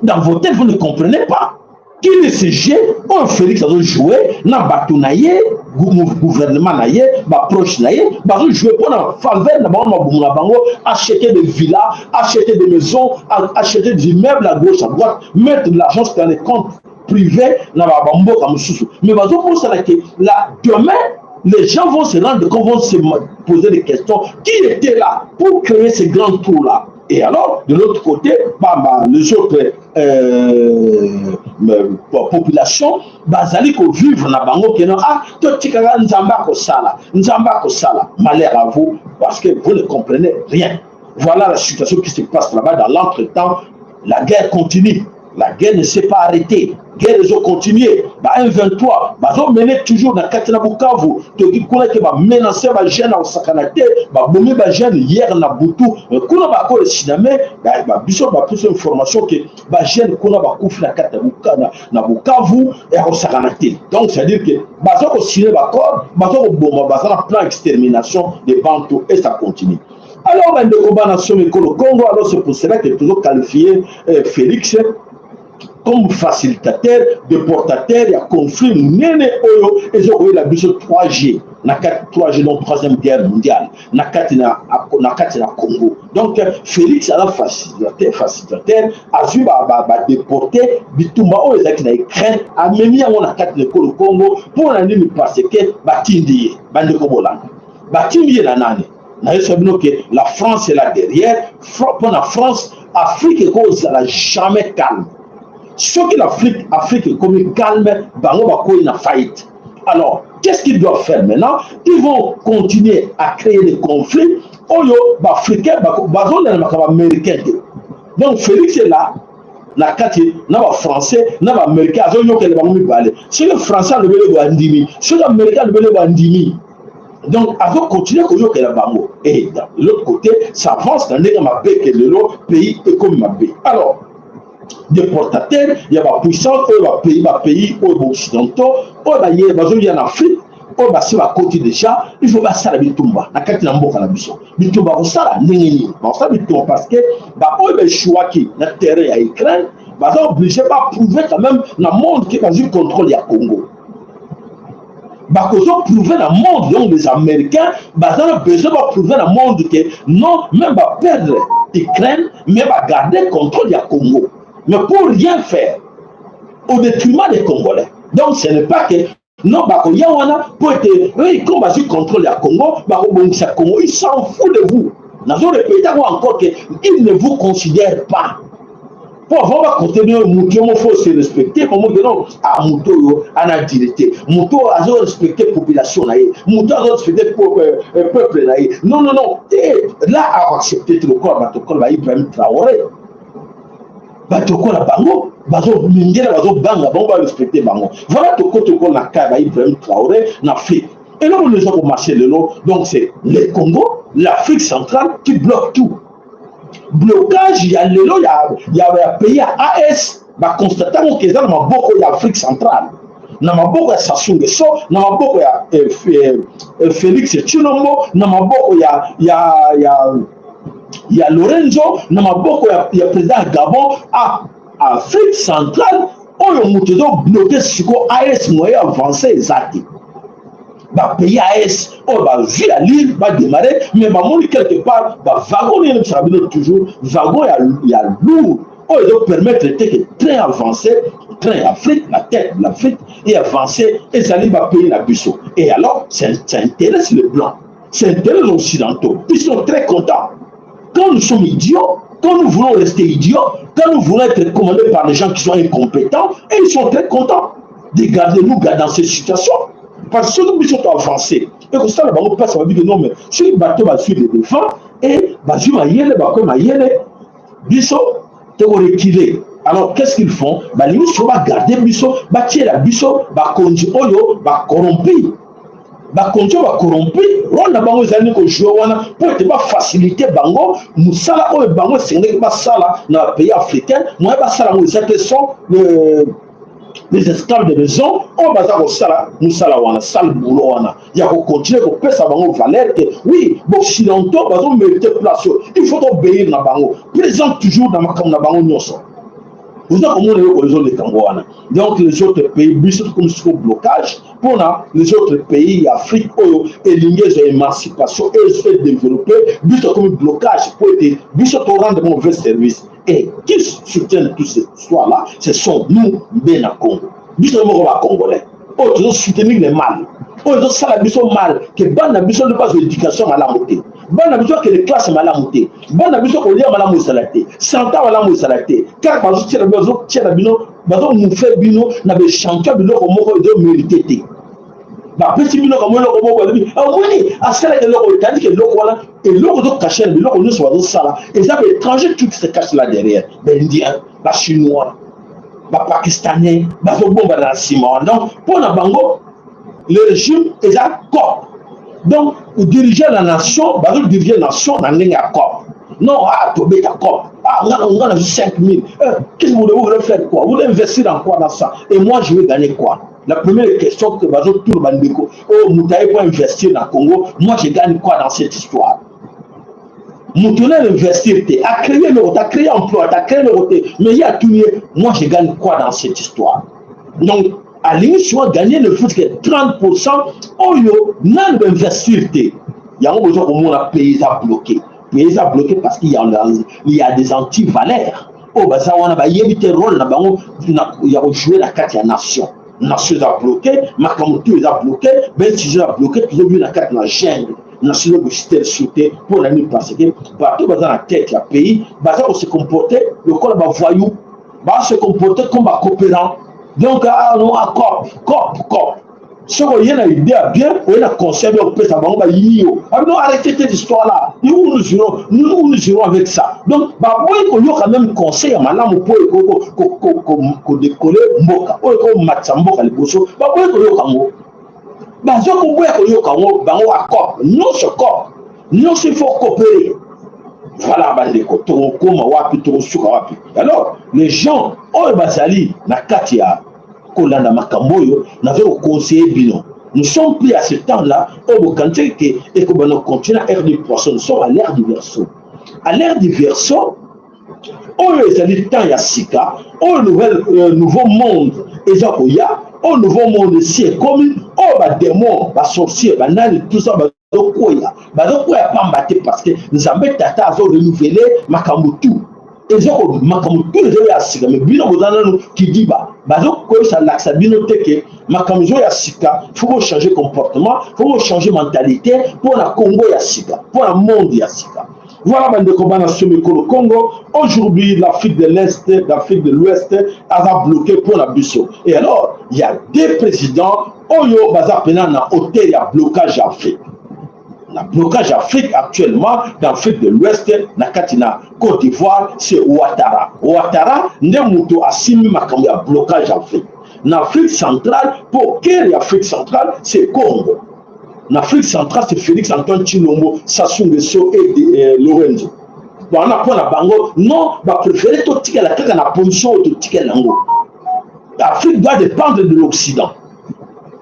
Dans vos têtes, vous ne comprenez pas. Quel est ce jeu oyo Félix azo jouer na bato na ye, gou-, gouvernement na ye, ba proche na ye, bazo jouer mpo na faveur na bango, mabumu na bango, acheter des villas, acheter des maisons, a-, acheter des immeubles à gauche, à droite, mettre de l'argent sur les comptes privés na ba, ba mboka mosusu. Mais bazo bosana ke là, demain, les gens vont se rendre compte, vont se ma-, poser des questions. Qui était là pour créer ce grand trou-là? Et alors, de l'autre côté, bah, bah, les autres euh, population bazali ko vivre na bango ke non, ah, totikaka, Nzambe akosala, Nzambe akosala. Malheur à vous, parce que vous ne comprenez rien. Voilà la situation qui se passe là-bas. Dans l'entretemps, la guerre continue. La guerre ne s'est pas arrêtée. Guerre ezo continuer. Ba M vingt-trois bazo mener toujours na kati na Bukavu. Toki kuna ke ba menacer ba jeunes na kosakana te, ba bomi ba jeunes hier na butu. Kuna ba ko siname, ba, ba biso ba plus information ke ba jeunes kuna bakufi na kati na Buka-, na, na Bukavu, ya kosakana te. Donc, c'est-à-dire que bazo ko signer ba accord, bazo koboma, baza na plan extermination de bantu, et ça continue. Alors, bandeko bana somi ekolo Congo, alors c'est pour cela que tozo qualifier, euh, Félix comme facilitateur, déportateur ya conflit monene oyo ezo koyela biso trois G, na kati trois G, donc troisième guerre mondiale, na kati na, na kati na Congo. Donc, euh, Félix aza facilitateur, facilitateur, azwi ba, ba, ba déporter, bitumba oyo ezalaki na Ukraine, amemi yango na kati na ekolo Congo. Mpo na nini? Parce que batindi ye, bandeko bolanda. Batindi ye na nani? Na yeso bino ke la France est là derrière. Fran-, mpo na France, Afrique ekozala jamais calme. Soki l'Afrique, Afrique ekomi calme, bango bakweyi na faillite. Alors, qu'est-ce qu'ils doivent faire maintenant? Ils vont continuer à créer des conflits. Oyo ba Africains, ba, bazolanda makambo Américain te. Donc, Félix est là, na kati na ba Français, na ba Américains, azoyokela bango mibale. Soki Français alobeli boye andimi, soki Américain alobeli boye andimi. Donc, azo continuer koyokela bango. Et de l'autre côté, ça avance na ndenge mabe ke lelo, pays ekomi mabe. Alors, déportateur ya ba puissance oyo, ba pays, ba pays oyo ba occidentaux oyo baye bazoya na Afrique, oyo basi bakoti déjà, il faut basala bitumba na kati na mboka na biso. Bitumba kosala ndenge nini? Bakosala bitumba parce que ba oyo ba échouaki na terrain ya Ukraine, baza obligé ba prouver quand même na monde que bazwi contrôle ya Congo. Bakozo prouver na monde, donc les Américains baza na besoin ba prouver na monde que non, même ba perdre Ukraine, mais ba garder contrôle ya Congo. Mais pour rien faire, au détriment des Congolais. Donc ce n'est pas que non, bakoya wana mpo ete, oui, comme bazwi contrôle ya Congo, bakobongisa Congo. Ils s'en foutent de vous. Nazo répéter encore que ils ne vous considèrent pas. Mpo avant ba côté de mutu yo, faut se respecter. Comment que non, ah, mutu oyo ana dignité. Mutu azo respecter population na ye. Mutu azo respecter peuple, euh, peuple na ye. Non, non, non. Et là, a accepter tout le corps, ba to corps, ba Ibrahim Traoré. Bato lokola bango, bazo mindela, bazo banga, bango ba respecter bango. Voilà, toko, toko na ka ba Ibrahim Traoré na Afrique. Et là, on les a commencé le long. Donc, c'est le Congo, l'Afrique centrale qui bloque tout. Blocage ya lelo ya, ya, ya pays ya A E S, ba constater que eza na maboko ya Afrique centrale, na maboko ya Sassou Nguesso, na maboko ya, eh, eh, eh, Félix Tshilombo, na maboko ya, ya, ya, ya Lorenzo na maboko ya, ya président ya Gabon, a Afrique centrale, oyo moto ezo bloquer siko A E S moyen avancer eza te. Ba pays A E S oyo ba vie à l'île ba démarrer, mais ba moni quelque part ba wagon nini bisaka bino toujours wagon ya, ya lourd oyo ezo permettre te que train avancer, train Afrique, la tête de l'Afrique et avancer, ezali ba pays na biso. Et alors, ça, ça intéresse les blancs, ça intéresse les occidentaux. Ils sont très contents. Quand nous sommes idiots, quand nous voulons rester idiots, quand nous voulons être commandés par des gens qui sont incompétents, et ils sont très contents de garder nous dans cette situation. Parce que nous sommes avancés. Et comme ça, là-bas, on passe, on dit que non, mais si les bateaux vont suivre le devant, et bah, je vais y aller, bah, comme y aller, biso, te reculer. Alors, qu'est-ce qu'ils font? Balingi siko ba garder biso, ba tiela biso ba konzi oyo ba corrompus. Ba konzi oyo ba corrompus, rôle na bango ezali ko jouer wana, pour ete ba faciliter bango musala oyo bango esengeli ba sala na pays africain, moyen ba sala yango eza te, sont le les esclaves de maison oyo baza kosala musala wana, sale boulot wana, ya ko continuer kopesa bango valeur que oui, ba occidentaux bazo mériter place oyo, il faut obéir na bango, présent toujours na makambo na bango nyonso. Oza komona eloko ezoleka yango wana. Donc les autres pays, biso tokomi siko blocage mpona les autres pays ya Afrique oyo elingi ezwa émancipation, ezwa développer, biso tokomi blocage mpo ete biso to rendre mauvais service. Et qui soutiennent toute cette histoire-là, ce sont nous, bena Congo. Biso moko ba Congolais. Oyo tozo soutenir le mal. Oyo ezo sala biso mal, que bana biso nde bazwa éducation malamu te. Bana biso ke classe malamu te. Bana biso kolia malamu ezala te. Santé malamu ezala te. Kaka bazo tiela, bazo tiela bino, bazo moufer bino na ba échantillon biloko moko ezo mériter te. Bapesi bino kamwa eloko moko, balobi, "Ah, omoni, asala eloko oyo," tandis que eloko wana, eloko ezo cacher na biloko nyonso bazosala, eza ba étrangers tout qui se cache là derrière. Ba Indiens, ba Chinois, ba Pakistanais, bazobombana na nsima wana. Donc, mpo na bango, le régime eza coop. Donc, diriger la nation, bazo diriger nation na ndenge ya coop. Non, ah, tobeta coop. Ah, nga na, nga na cinq mille. Eh, qu'est-ce que vous voulez, vous voulez faire quoi? Vous voulez investir dans quoi dans ça? Et moi, je vais gagner quoi? La première question que bazo tuna bandeko, oh, moto aye ko investir na Congo, moi je gagne quoi dans cette histoire? Moto na investir te, a créer eloko te, a créer emploi te, a créer eloko te, mais ye atuni ye, moi je gagne quoi dans cette histoire? Donc, alingi siko gagner le fait que trente pour cent oyo nanu ba investir te. Yango bozo komona pays eza bloqué. Pays eza bloqué parce qu'il y a, il y a des anti-valeurs. Oyo baza wana bayebi te rôle na bango na, ya ko jouer na kati ya nation. Nation eza bloqué, makambo tout eza bloqué, ba institutions eza bloqué, tozo vivre na kati na jungle. Nation ezo ko chuter sur terre, mpo na nini? Parce que bato baza na tête ya pays baza ko se comporter lokola ba voyous, ba se comporter comme ba coopérants. Donc, ah non, ah, coop, coop, coop. Soki oye na idée ya bien, oye na conseil ya bien kopesa bango, bayiyi yo. Ah non, arrêtez cette histoire-là. Nous, où nous irons, nous, où nous irons avec ça? Donc, baboyi koyoka même conseil ya malamu mpo eko ko, ko, ko, ko, ko décoller mboka, oyo ekomatisa mboka liboso, baboyi koyoka yango. Bazo koboya koyoka yango, bango ba coop, nyonso coop, nyonso il faut coopérer. Voilà, bandeko, tokokoma wapi, tokosuka wapi? Alors, les gens oyo bazali na kati ya kolanda makambo oyo, nazo ko conseiller bino. Nous sommes plus à ce temps-là, oyo bokanisi que ekobanda continuer à ère du poisson. Nous sommes à l'ère du Verseau. À l'ère du Verseau, oyo ezali temps ya sika, oyo nouvelle, euh, nouveau monde eza koya, oyo nouveau monde esi ekomi, oyo ba démons, ba sorciers, ba nani, tout ça, bazo kweya, bazo kweya pamba te, parce que Nzambe Tata azo renouveler makambo tout. Ezo ko, makambo tout ezo ya sika, mais bino boza nanu kidiba. Bazo koyebisa, lakisa bino te que makambo ezo ya sika, faut bo changer comportement, faut bo changer mentalité mpo na Congo ya sika, mpo na monde ya sika. Voilà, bandeko, bana somi ekolo Congo. Aujourd'hui, l'Afrique de l'Est, l'Afrique de l'Ouest, aza bloqué mpo na biso. Et alors, il y a deux présidents oyo baza pena na hauteur ya blocage ya Afrique. Na blocage Afrique actuellement, dans l'Afrique de l'Ouest, na kati na Côte d'Ivoire, c'est Ouattara. Ouattara nde moto asimbi makambo ya blocage Afrique. Na Afrique centrale, mpo cœur ya Afrique centrale, c'est Congo. Na Afrique centrale, c'est Félix Antoine Tshilombo, Sassou Nguesso et, euh, Lorenzo. Bon, wana mpo na bango, non, ba préférer totikala kaka na position oyo totikala yango. L'Afrique doit dépendre de l'Occident.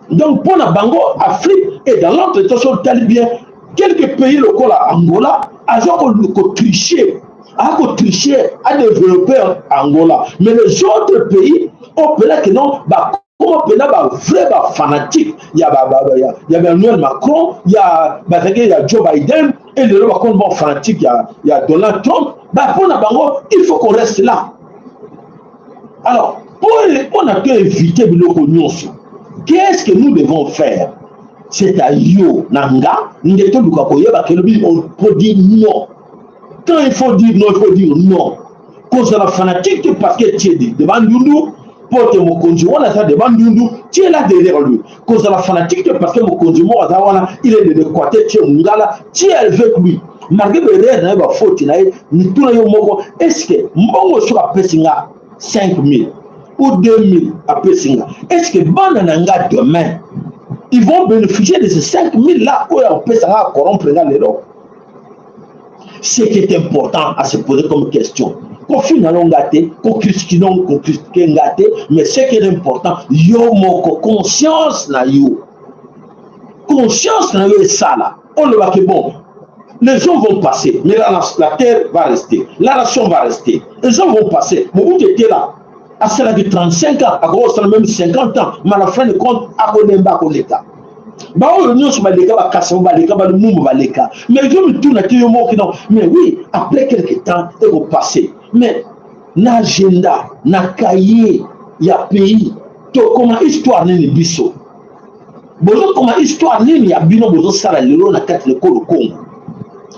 Donc, mpo na bango, Afrique est dans l'entretemps, soki otali bien, Quelques pays lokola Angola azo ko, ko tricher, a ko tricher, a développer Angola. Mais les autres pays, on peut là que non, ba koma pena ba vrai ba fanatique ya ba, ba, ba, ya, ya Emmanuel Macron, ya ba, ya Joe Biden, et lelo ba koma ba fanatique ya, ya Donald Trump. Ba pona bango, il faut qu'on reste là. Alors, pour, pour éviter biloko nyonso, qu'est-ce que nous devons faire? C'est à yo na nga nde toluka koyeba que lobi, on peut dire non. Quand il faut dire non, il faut dire non. Kozala fanatique te parce que tu es de, de Bandundu, mpo te mokonzi wana aza de Bandundu, tu es là derrière lui. Kozala fanatique te parce que mokonzi moko aza wana, il est de l'Équateur, tu es Mungala, tu es avec lui. Malgré ba erreurs na ye, ba fautes na ye, mituna yo moko, est-ce que mbongo soki apesi nga cinq mille ou deux mille apesi nga, est-ce que bana na nga demain, ils vont bénéficier de ces cinq mille là oyo apesa nga, corrompre nga lelo? Ce qui est important à se poser comme question. Ko fina lo nga te, ko critiquer non, ko critiquer nga te, mais ce qui est important, yo moko conscience na yo. Conscience na yo esala. Oloba que bon, les gens vont passer, mais la, la, la terre va rester, la nation va rester. Les gens vont passer. Mobutu était là. Asalaki trente-cinq ans, akoki kosala même cinquante ans, mais à la fin de compte, akolemba, akoleka. Baoyo nyonso baleka, ba Kassav baleka, ba Lumumba baleka. Mais yo mituna te yo moko, non. Mais oui, après quelque temps, eko passer. Mais na agenda, na cahier ya pays, tokoma histoire nini biso? Bozokoma histoire nini ya bino bozosala lelo na kati na ekolo Congo?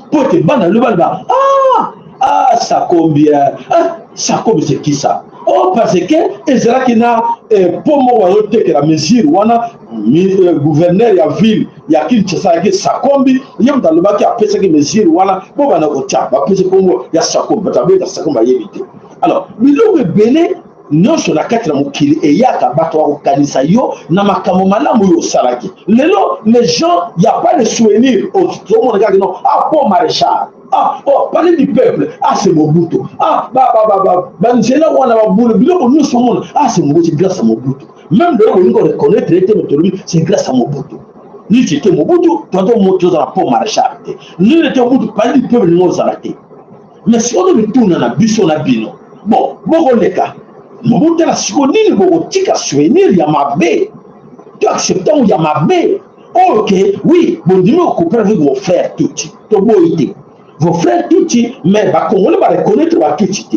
Mpo ete bana lelo baloba, ah, ah, Sakombi, ah, ah, Sakombi c'est qui ça? Oh, parce que ezalaki na, eh, pont moko bazotekela mesure wana, mi-, eh, gouverneur ya ville ya Kinshasa ayaki Sakombi, ye moto alobaki, apesaki mesure wana, bo bana kotia, bapesi kombo ya Sakombi, bato babeta Sakombi, bayebi te. Alors, biloko ebele nyonso na kati na mokili eyaka, bato bakokanisa yo na makambo malamu oyo osalaki. Lelo, les gens, y a pas de souvenir. Ozomona kaka, non, ah, pont Maréchal. Ah, oh, Palais du Peuple. Ah, c'est Mobutu. Ah, ba, ba, ba, ba, banzela wana, ba boulevard, biloko nyonso omona. Ah, c'est Mobutu, grâce à Mobutu. Même lelo, olingi ko reconnaître ye te, mais tolobi, c'est grâce à Mobutu. Ni c'était Mobutu, tonton Mobutu, toza na pont Maréchal te. Ni c'était Mobutu, Palais du Peuple, ni ozala te. Mais sikoyo mituna na biso na bino. Bon, bokoleka. Botala sikoyo nini bokotika souvenir ya mabe. To accepter ya mabe. Ok, oui, bondimi ko coopérer avec vos frères Tutsi. Toboyi te. Vos frères Tutsi, mais ba Congolais ba reconnaître ba Tutsi te.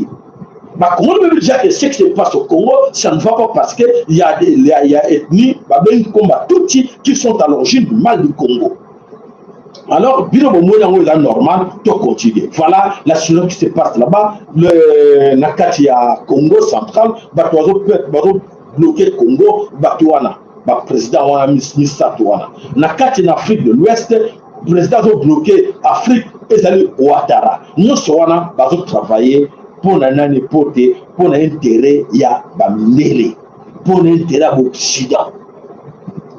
Ba Congolais même déjà que ce qui se passe au Congo, ça ne va pas parce que il y a des, il y a, il y a ethnie, ba bengi comme ba Tutsi qui sont à l'origine du mal du Congo. Alors, bino bomoni yango eza normal, to continuer. Voilà la situation qui se passe là-bas, le, na kati ya Kongo Central, bato bazo pe-, bazo bloquer Congo, bato wana, ba président wana, mis-, misato wana. Na kati na Afrique de l'Ouest, président azo bloquer Afrique, ezali Ouattara. Nyonso wana, bazo travailler mpo na nani? Mpo te, mpo na intérêt ya ba mindele. Mpo na intérêt ya ba Occident.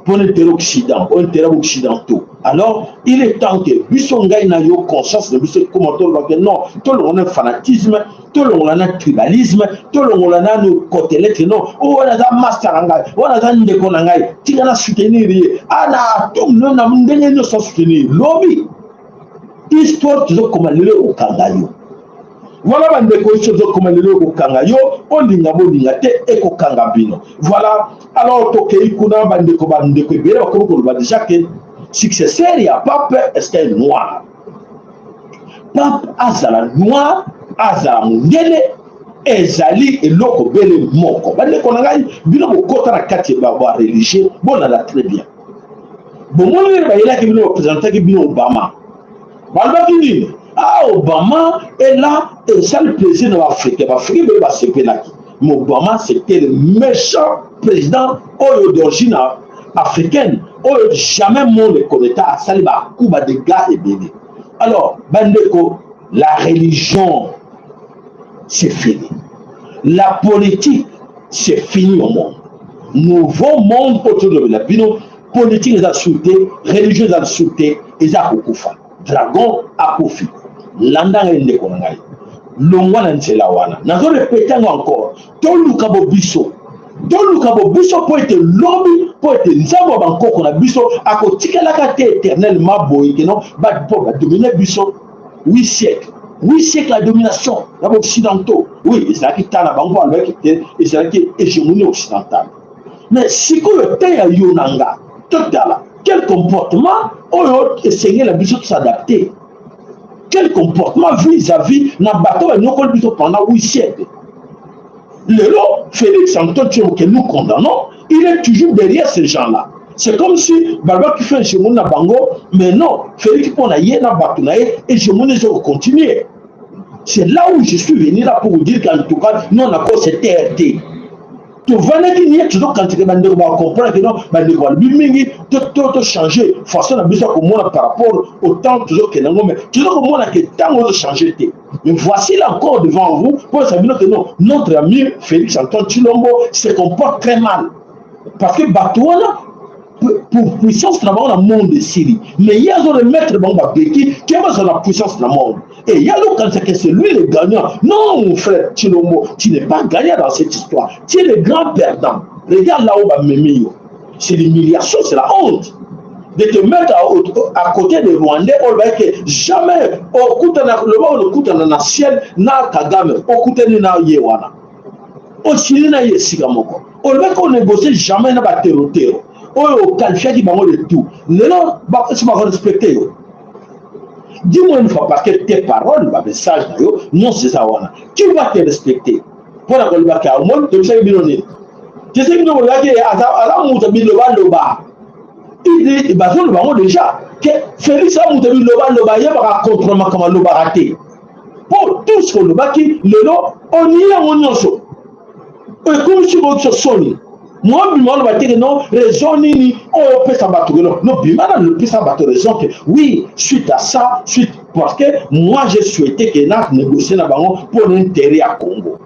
Mpo na intérêt Occident, mpo na intérêt ya ba Occidentaux. Alors, il est temps que biso, ngai na yo, conscience na biso ekoma, toloba que non, tolongola na fanatisme, tolongola na tribalisme, tolongola na no kotelete, non. Oh, wana aza masta na ngai, wana aza ndeko na ngai, tika na soutenir ye. Ah, na tout, non, na ndenge nyonso soutenir. Lobi, histoire tozokoma lelo ekokanga yo. Voilà, bandeko, histoire tozokoma lelo ekokanga yo, olinga, bolinga te, ekokanga bino. Voilà, alors tokei kuna, bandeko, bandeko ebele bakomi koloba déjà que successeur ya pape, est-ce que noir? Pape azala noir, azala mundele, ezali eloko bele moko. Bandeko na ngai, bino bokota na kati ya ba, ba religieux, bolanda très bien. Bomoni nini bayelaki bino, bapresentaki bino Obama? Balobaki nini? Ah, Obama est là, esali plaisir na ba Africains. Ba Africains bele basepelaki. Mais Obama, c'était le méchant président oyo d'origine africaine, oyo jamais monde ne connaît, asali ba coups, ba dégâts ebele. Alors, bandeko, la religion, c'est fini. La politique, c'est fini au monde. Nouveau monde autour de la bino, politique eza lisusu te, religion eza lisusu te, eza kokufa. Dragon akufi. Landa ngai, ndeko na ngai. Longwa na nzela wana. Nazo répéter yango encore. Toluka bo biso. Toluka bo biso, mpo ete lobi, mpo ete Nzambe ya bankoko na biso akotikalaka te éternellement boye que non, ba, mpo ba dominer biso huit siècles. Huit siècles ya domination ya ba occidentaux. Oui, ezalaki temps na bango, alobaki que ezalaki hégémonie occidentale. Mais sikoyo, temps ya yo na nga, totala quel comportement oyo esengeli na biso to s'adapter. Quel comportement vis-à-vis na bato banyokoli biso pendant huit siècles? Lelo, Félix Antoine Tshilombo, que nous condamnons, il est toujours derrière ces gens-là. C'est comme si balobaki fait hégémonie na bango, mais non, Félix mpo na ye na bato na ye, hégémonie ezo continuer. C'est là où je suis venu là pour vous dire qu'en tout cas, non, na cause c'est T R T. Tovandaki nie, tozo kanisa que bandeko ba comprendre que non, bandeko balobi mingi, to, to, to changer façon na biso ya komona par rapport au temps tozo kende na yango, mais tozo komona que ntango ezo changer te. Mais voici là encore devant vous, pour dire que non, notre ami Félix Antoine Tshilombo se comporte très mal. Parce que bato wana, pour, pour puissance na bango na monde esili. Mais ye azo remettre bango ba béquilles, que bazala na puissance na monde. Et ye azo kanisa que c'est lui le gagnant. Non, mon frère Tshilombo, tu n'es pas gagnant dans cette histoire. Tu es le grand perdant. Regarde là où ba memi yo. C'est l'humiliation, c'est la honte. De te mettre à, à côté des Rwandais, on va que jamais, okutana, le moment okutana na ciel, na Kagame, okutani na ye wana. Osili na ye esika moko. Olobaki o négocier jamais na ba terror terror. Oyo o qualifiaki bango de tout. Lelo, ba, si ba respecter yo. Dis-moi une fois, parce que tes paroles, ba message na yo, non, c'est ça wana. Qui va te respecter? Mpo na koloba que, au moins, tobisaki bino nini? Tobisaki bino koloba que aza, aza moto ya biloba loba. Il dit, bazo loba yango déjà, que Félix aza moto ya biloba loba, ye baka contre makambo alobaka te. Mpo tout ce que olobaki, lelo, o nie yango nyonso. Ekomisi bo biso soni. Mwa bima wana bateke, non, raison nini oyo opesa bato que non? Non, bima na lopesa bato raison que oui, suite à ça, suite, parce que moi, j'ai souhaité que na négocier na bango pour l'intérêt ya Congo.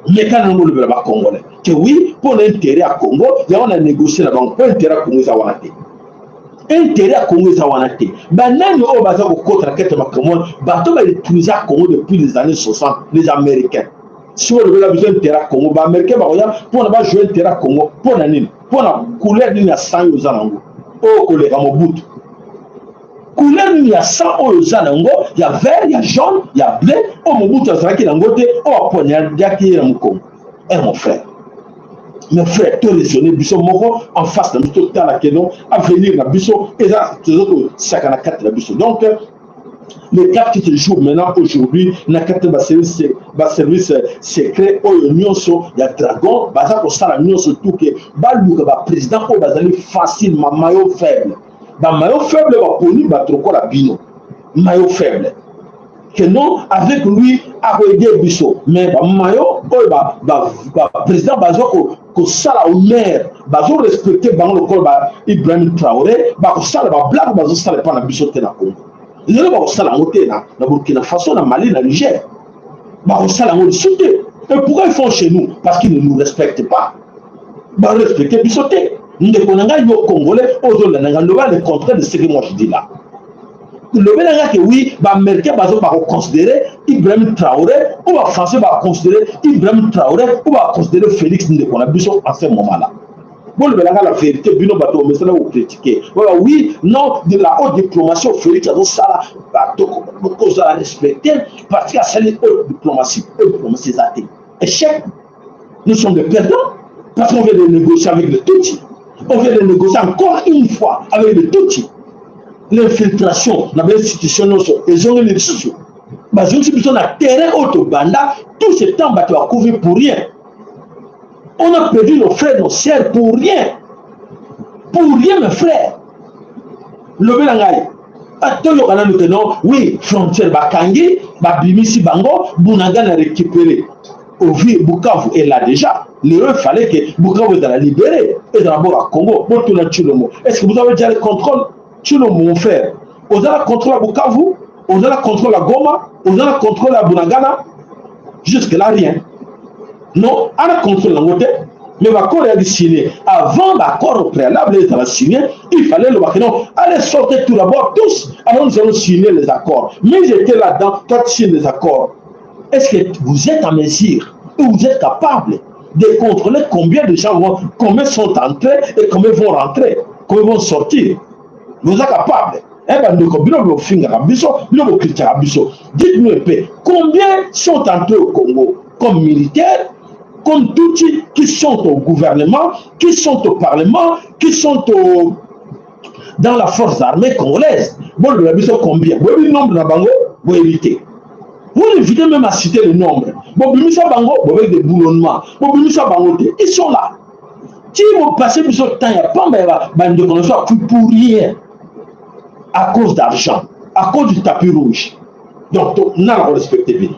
Mais quand on veut le Congolais, que oui, pour l'intérêt ya Congo, il y a on a négocié na bango, pour l'intérêt ya Congo, ça va rater. Intérêt ya Congo eza wana te. Banani oyo baza kokota na kati ya makambo wana? Bato ba utiliser Congo depuis les années soixante, les Américains. Si olobela biso intérêt ya Congo, ba Américains bakoya mpo na ba jouer intérêt ya Congo. Mpo na nini? Mpo na couleur nini ya sang oza na yango? Oyo koleka Mobutu. Couleur nini ya sang oyo oza na yango, ya vert, ya jaune, ya bleu, oyo Mobutu azalaki na yango te, oyo apoignardaki ye na mokongo? Eh, mon frère. Mes frères, to raisonner biso moko en face na biso, tala que non, avenir na biso eza, tozo kosaka na kati na biso. Donc, euh, le cas qui se joue maintenant aujourd'hui, na kati ba service, ba service, euh, secret oyo nyonso ya Dragon, baza kosala nyonso tout que baluka ba président oyo bazali facile, ba maillon faible. Ba maillon faible baponi bato lokola bino. Maillon faible. Que non, avec lui, ako aider biso. Mais ba maillon oyo ba, ba, ba président bazo ko, kosala honneur, bazo respecter bango lokola ba Ibrahim Traoré, bakosala ba blague bazosala epai na biso te na Congo. Lelo bakosala yango te na, na Burkina Faso, na Mali, na Niger. Bakosala yango lisusu te. Et pourquoi ils font chez nous? Parce qu'ils ne nous respectent pas. Ba respecter biso te. Ndeko na ngai, yo Congolais, ozolanda ngai, loba le contraire de ce que moi je dis là. Lobela nga que oui, ba Américains bazo, bako considérer Ibrahim Traoré, ou ba Français ba considérer Ibrahim Traoré, ou ba considérer Félix, ndeko na biso, en ce moment-là. Bolobela nga la vérité, bino bato omesana ko critiquer. Voilà, oui, non, de la haute diplomatie, Félix azosala, bato kozala respecter, parce que asali haute diplomatie, haute diplomatie eza te. Échec. Nous sommes des perdants parce qu'on vient de négocier avec les Tutsis. On vient de négocier encore une fois avec les Tutsis. L'infiltration na ba institution nyonso ezongeli lisusu. Bazongisi biso na terrain oyo tobanda, tout ce temps bato bakufi pour rien. On a perdu nos frères, nos sœurs pour rien. Pour rien, mes frères. Lobela ngai. Ah, toyoka nanu que non, oui, frontière bakangi, babimisi bango, Bunagana récupéré. Au vu, Bukavu est là déjà. Lelo, il fallait que Bukavu ezala libéré, ezala bord ya Congo. Botuna Tshilombo, est-ce que vous avez déjà le contrôle? Tshilombo, mon frère, oza na contrôle ya Bukavu, oza na contrôle ya Goma, oza na contrôle ya Bunagana? Jusque-là, rien. Non, ana contrôle yango te. Mais ba accord ya signé. Avant ba accord préalable ezala signé, il fallait loba que non, allez sortir tout d'abord tous. Alors nous allons signer les accords. Mais j'étais là-dedans, toi tu signes les accords. Est-ce que vous êtes en mesure, ou vous êtes capable de contrôler combien de gens vont, combien sont entrés et combien vont rentrer, combien vont sortir. Vous êtes capable? Eh ben, donc, bino bofingaka biso, bino bocritiquaka biso. Dites-nous un peu, combien sont entrés au Congo comme militaires, comme Tutsis, qui sont au gouvernement, qui sont au parlement, qui sont au, dans la force armée congolaise? Bon, le biso combien? Bon, le nombre na bango, bon, éviter. Vous évitez même à citer le nombre. Bon, bimisa bango, bon, avec des boulonnements. Bon, bimisa bango te. Ils sont là. Si vous passez, vous êtes temps, il n'y a pas, mais bah, bah, de connaissances pour rien. À cause d'argent, à cause du tapis rouge. Donc, to-, na respecter bien.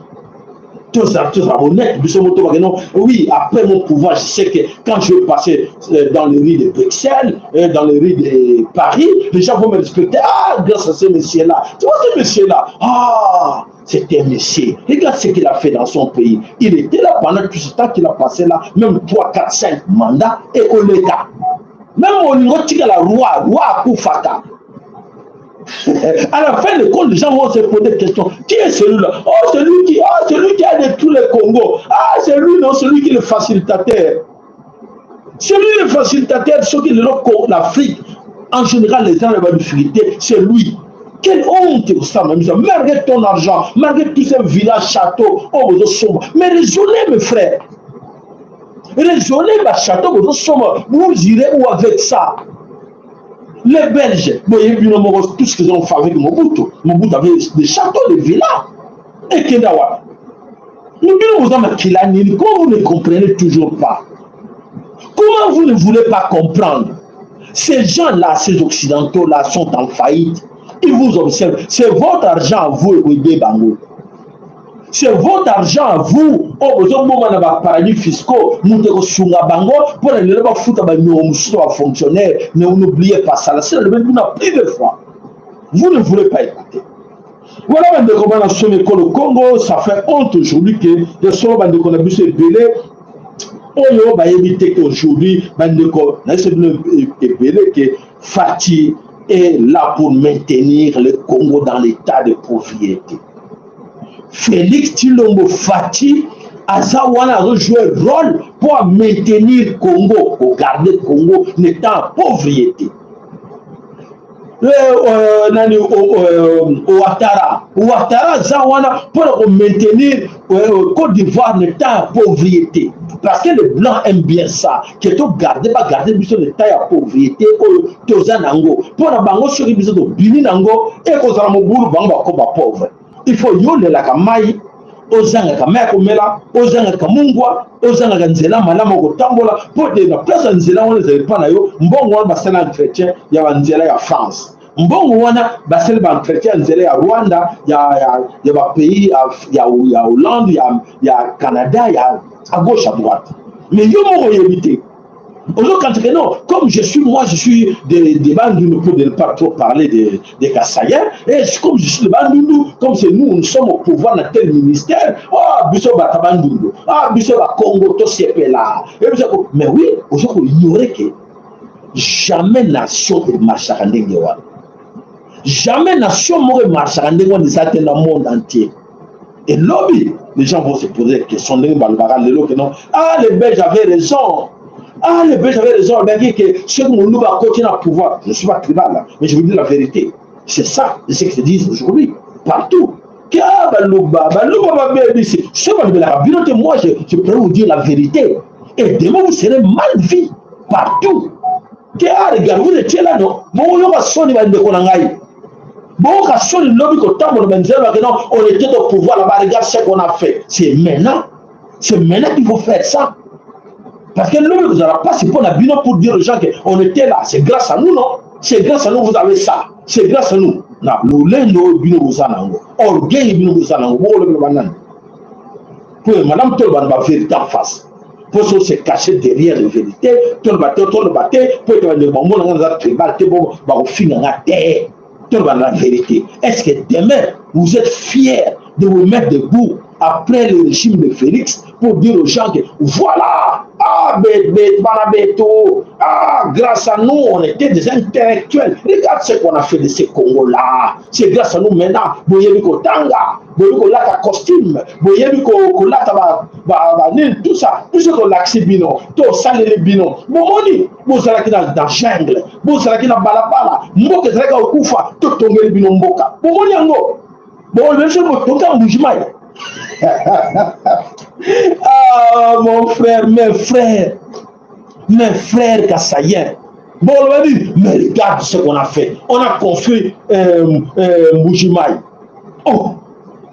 Tous, tous abonnés, ils sont moto, non. Oui, après mon pouvoir, je sais que quand je vais passer euh, dans les rues de Bruxelles, euh, dans les rues de Paris, les gens vont me respecter. Ah, grâce à ce monsieur-là. Tu vois ce monsieur-là? Ah, c'est un monsieur. Regarde ce qu'il a fait dans son pays. Il était là pendant tout ce temps qu'il a passé là, même trois, quatre, cinq mandats, et au l'État. Même au niveau de la roi, roi Koufata. À la fin de compte, les gens vont se poser des questions. Qui est celui-là? Oh, celui qui, ah, celui qui a détruit le Congo. Ah, c'est lui, non, celui qui est le facilitateur. Celui le facilitateur, ce qui est l'Afrique, en général, les gens là-bas difficulté, c'est lui. Quelle honte ça, même ça. Malgré ton argent, malgré tous ces villas, châteaux, oh, vous sommes. Mais raisonnez, mes frères. Raisonnez, ma château, vous sommes. Vous irez où avec ça? Les Belges, bon, il y a eu tout ce qu'ils ont fait avec Mobutu. Mobutu avait des châteaux, des villas. Et Kendawa. Mais bien, vous en, comment vous ne comprenez toujours pas? Comment vous ne voulez pas comprendre? Ces gens-là, ces Occidentaux-là sont en faillite. Ils vous observent. C'est votre argent à vous, Wede Bango. C'est votre argent à vous. Oh, vous avez un paradis fiscaux. Vous devez sunga bango pour les ba futa ba nyongo mususu ba fonctionnaires. Mais n'oubliez pas ça. Là, c'est le même plus de fois. Vous ne voulez pas écouter. Voilà, bandeko, bana somi ekolo Congo, ça fait honte aujourd'hui que ya solo bandeko na biso ebele oyo bayebi te qu'aujourd'hui, bandeko na biso ebele, ebele que Fatshi est là pour maintenir le Congo dans l'état de pauvreté. Félix Tshilombo Fatshi aza wana azo jouer rôle pour maintenir Congo, pour garder Congo en état de pauvreté. Euh, euh, nani, o-, euh, Ouattara. Ouattara aza wana pour maintenir euh, Côte d'Ivoire en état de pauvreté. Parce que les blancs aiment bien ça. Que to garder, ba garder biso en état de pauvreté, oyo toza nango. Pour na bango, soki biso tobimi nango, ekozala mobulu, bango bakoma pauvre. Il faut yo olelaka mai, ozangaka mai ya komela, ozangaka mungwa, ozangaka nzela malamu ya kotambola, mpo ete na place ya nzela wana ezali epai na yo, mbongo wana basala entretien ya banzela ya France. Mbongo wana basali ba entretien ya nzela ya Rwanda, ya, ya, ya ba pays ya, ya, ya Hollande, ya, ya Canada, ya à gauche, à droite. Mais yo moko oyebi te. Ozokanisa que non, comme je suis, moi, je suis de, de Bandundu, pour ne pas trop parler de, de Kasaïens, et comme je suis de Bandundu, comme c'est nous, nous sommes au pouvoir dans tel ministère, ah, biso bato ya Bandundu, ah, biso Bakongo, tosepela. Et biso ko-, mais oui, ozo ko ignorer que jamais nation e marchaka ndenge wana. Jamais nation moko e marchaka ndenge wana eza te na monde entier. Et lobi, les gens vont se poser des questions. Ndenge balobaka lelo que non, ah, les Belges avaient raison. Ah, les Belges avaient raison. Ben, que, que ceux qui m'ont pas continué à pouvoir, je ne suis pas tribal, là, mais je vous dis la vérité. C'est ça, c'est ce qu'ils disent aujourd'hui, partout. Que, ah, Baluba, Baluba, Baluba, ici. Ce qu'on veut la vérité, moi, je, je peux vous dire la vérité. Et demain, vous serez mal vu partout. Que, ah, regarde, vous étiez là, non? Bon, yo, ba soni, bandeko na ngai. Bon, ka soni lobi kotambola na banzela, que non, on était au pouvoir là-bas, regarde ce qu'on a fait. C'est maintenant. C'est maintenant qu'il faut faire ça. Parce que lobi kozala mpasi mpo na bino pour dire aux gens que on était là. C'est grâce à nous, non? C'est grâce à nous, vous avez ça. C'est grâce à nous. Na lulendo bino boza nango. Orgueil bino boza nango. Bo lobela banani? Pour madame, toloba na ba vérité en face. Pour se cacher derrière les vérités, toloba te, toloba te, pour que les mamans dans la tribal, te, bon, ba ofinga nga te. Toloba la vérité. Est-ce que demain, vous êtes fiers de vous mettre debout après le régime de Félix pour dire aux gens que voilà, ah, be-, be-, bana beto, ah, grâce à nous, on était des intellectuels. Regarde ce qu'on a fait de ces Congos-là. C'est grâce à nous maintenant, boyebi kotanga. boyebi kolata costume, boyebi ko- kolata ba, ba, ba nini, tout ça, tout ce que tolakisi bino, tosaleli bino. Bomoni, bozalaki na, na jungle, bozalaki na balabala, mboka ezalaki kokufa, totongeli bino mboka. Bomoni yango? Bon, bien sûr, botonga Mbuji-Mayi. Ah, mon frère, mes frères, mes frères kassaïens. Bon, on va dire, mais regarde ce qu'on a fait. On a construit euh, euh, Mbuji-Mayi. Oh,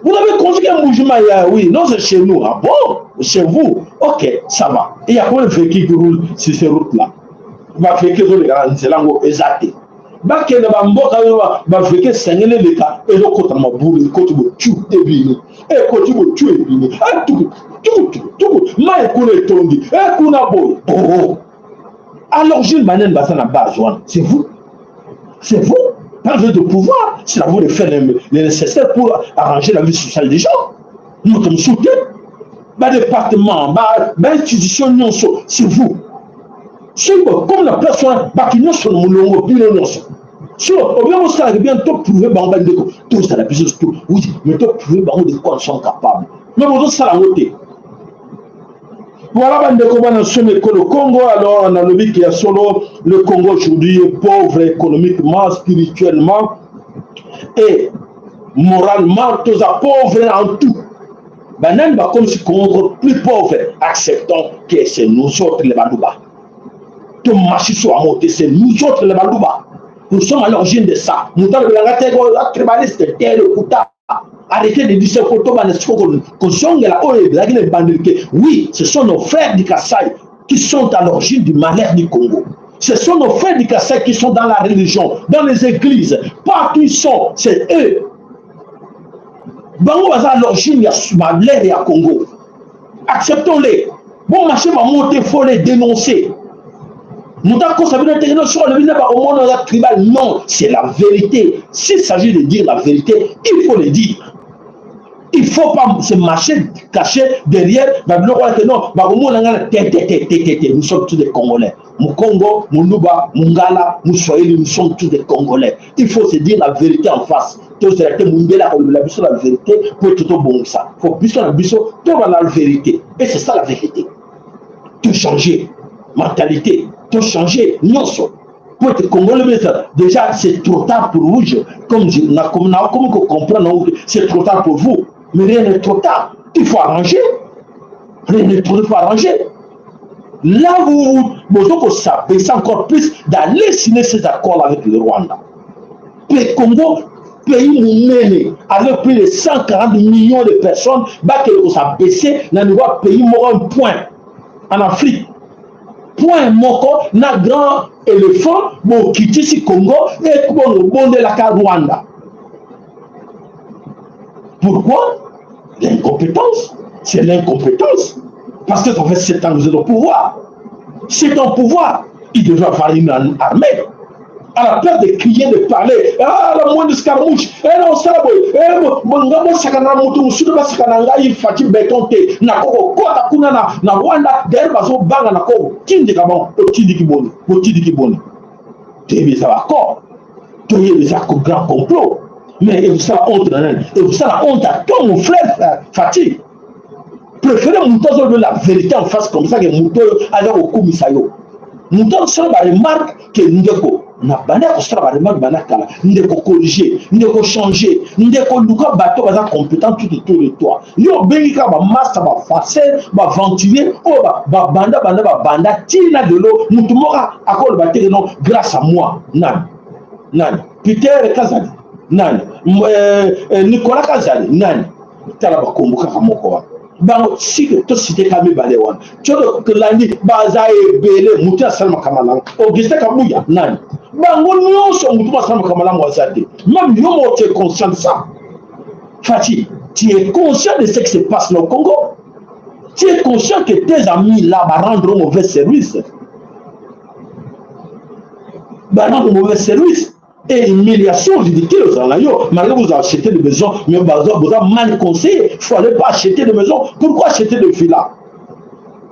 vous avez construit un Mbuji-Mayi, ah oui. Non, c'est chez nous. Ah bon? Chez vous? Ok, ça va. Il y a combien de véhicules qui roulent sur ces routes-là? Ba véhicules ezoleka na nzela yango eza te. Bakende ba mboka oyo ba, ba véhicules esengeli eleka, ezokota na mabulu, ekoti botiu ebimi. Ekoti botiu ebimi. Ah, tuku, tuku, tuku, tuku. Mayi kuna etondi. Eh, kuna boye. Oh. Alors, Jules Manen baza na base wana. C'est vous. C'est vous. Quand vous êtes au pouvoir, c'est à vous de faire le, le nécessaire pour arranger la vie sociale des gens. Moto mosusu te. Ba département, ba, ba institution nyonso, c'est vous. Soki bokomi na place wana, bato nyonso na molongo, bino nyonso. So, obien bosalaka bien, to prouver bango, bandeko, tozala biso tu. Oui, mais to prouver bango de quoi nous sommes capables. Mais bozosala yango te. Voilà, bandeko, bana somi ekolo Congo. Alors, nalobi ke ya solo, le Congo aujourd'hui est pauvre économiquement, spirituellement et moralement. Toza pauvre en tout. Banani bakomisi Congo plus pauvre? Acceptons que c'est nous autres les Baluba. Tomasisi bango te, c'est nous autres les Baluba. Nous sommes à l'origine de ça. Moto alobelanga te ko, ah, tribaliste, te, lokuta. Arrêtez de dire ça, faut tobanda sikoyo ko-, kozongela oyo ezalaki na ebandeli ke. Oui, ce sont nos frères du Kasaï qui sont à l'origine du malheur du Congo. Ce sont nos frères du Kasaï qui sont dans la religion, dans les églises. Partout ils sont, c'est eux. Bango baza à l'origine ya s-, malheur ya Congo. Acceptons-les. Bon, machin, ba mots, faut les dénoncer. Moto akosa bino te, non, soki olobi na ba omona oza tribal, non, c'est la vérité. S'il s'agit de dire la vérité, il faut le dire. Il faut pas se marcher, cacher derrière ba biloko wana ke non, bakomona nga na te, te, te, te, te, te. Nous sommes tous des Congolais. Mukongo, Muluba, Mungala, Muswahili, nous sommes tous des Congolais. Il faut se dire la vérité en face. Tozala te mundele akolobela biso la vérité, po ete tobongisa. Faut biso na biso, tobanda la vérité. Et c'est ça la vérité. Tochanger mentalité, tochanger nyonso. Po ete Congolais besa, déjà, c'est trop tard pour vous. Je, comme je, na, comme na, comme que comprendre, c'est trop tard pour vous. Mais rien n'est trop tard. Il faut arranger. Rien n'est trop tard, il faut arranger. Là où vous, vous, vous, ça baisse encore plus d'aller signer ces accords avec le Rwanda. Pe Congo, pays monene, avec plus de cent quarante millions de personnes, ba ke ko sa baisser na niveau pays moko un point en Afrique. Point moko na grand éléphant, bokitisi Congo, et bon, bondelaka Rwanda. Pourquoi? L'incompétence. C'est l'incompétence. Parce que ça fait sept ans que vous êtes au pouvoir. Sept ans au pouvoir, il devrait avoir une armée. À la peur de crier, de parler, ah, la moindre escarmouche, eh non, ça, boy, eh, bon, bon, nga, bon, sakana, mutu, musutu, ba sakana, nga, il fatigue béton, te, na koko, kota kuna na, na Rwanda, d'ailleurs, bazo banga na koko, tindika bango, otindiki boni, otindiki boni. Te, biza ba accord. Toyebisa ko grand complot. Mais ekosala honte na nani? Ekosala honte à toi, mon frère, euh, Fatih. Préférez moto azoloba la vérité en face, comme ça que moto oyo aza kokumisa yo. Moto azosala ba remarque que ndeko, na banda kosala ba remarque banda kala, ndeko corriger, ndeko changer, ndeko luka bato baza compétent tout autour de toi. Yo obengi kaka ba masta, ba farceur, ba aventurier, oyo ba, ba banda, banda, ba banda, tii na lelo, moto moko akoloba te que non, grâce à moi, nani? Nani? Peter Kazadi? Nani? M-, eh, eh, Nicolas Kazadi? Nani? Tala bakombo kaka moko wana. Bango, si que to citer kaka mibale wana. Tiodo Kelandi, baza ebele, moto asala makambo na yango. Augustin Kabuya, nani? Bango nyonso, moto asala makambo na yango aza te. Même yo moko, tu es conscient de ça. Fatih, tu es conscient de ce qui se passe au Congo? Tu es conscient que tes amis là va rendre mauvais service? Va rendre mauvais service. Et humiliation ridicule ozala na yo, malgré vous achetez des maisons, mais vous, vous êtes mal conseillé. Il fallait pas acheter de maison. Pourquoi acheter de villa?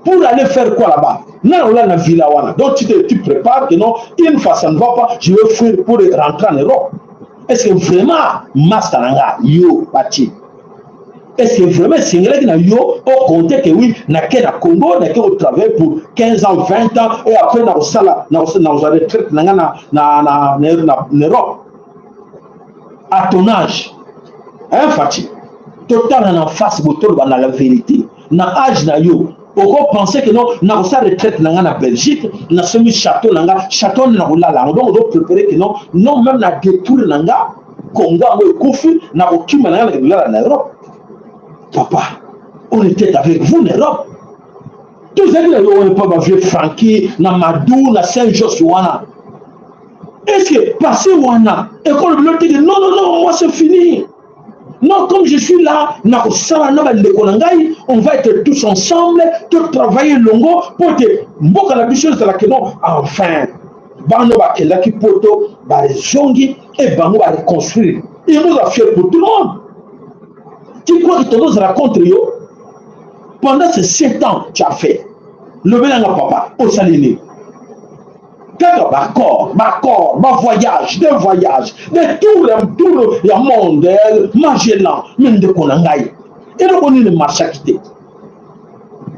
Pour aller faire quoi là-bas? Non, on a la villa wana. Donc tu te, tu prépares que non, une fois ça ne va pas, je vais fuir pour rentrer en Europe. Est-ce que vraiment, masta na nga, yo, Fatih, Est-ce que vraiment esengelaki na yo o compter que oui, nake na Congo, nake ko travailler pour quinze ans, vingt ans, et après nakosala, nakosala, nakozwa retraite na nga na, na, na, na, na, na Europe? À ton âge, hein, Fatshi? Totala na face, bo toloba na la vérité. Na âge na yo, oko penser que non, nakosala retraite na nga na Belgique, nasombi château na nga, château wana nakolala yango. Donc ozo préparer que non, non, même na détour na nga, Congo yango ekufi, nakokima na nga, nakolala na Europe. Papa, on était avec vous na Europe. Tozalaki na yo wana, pa ba vieux Francky, na Madou, na Saint-Josse wana. Est-ce que passé wana, école bilote que non, non, non, moi c'est fini. Non, comme je suis là, nakosala na bandeko na ngai, on va être tous ensemble, to travailler elongo, po te mboka na biso ezala que non, enfin, bana bakendaki Poto, bazongi, et bango ba reconstruire. Et nous a fait pour tout le monde. Tu crois que tozozala contre yo? Pendant ces sept ans, tu as fait. Lobela nga papa, osali nini? Kaka ba accord, ba accord, ba voyage, des voyages, des tours, un tour ya monde, eh, Magellan, mais ndeko na ngai. Eloko nini marchaki te?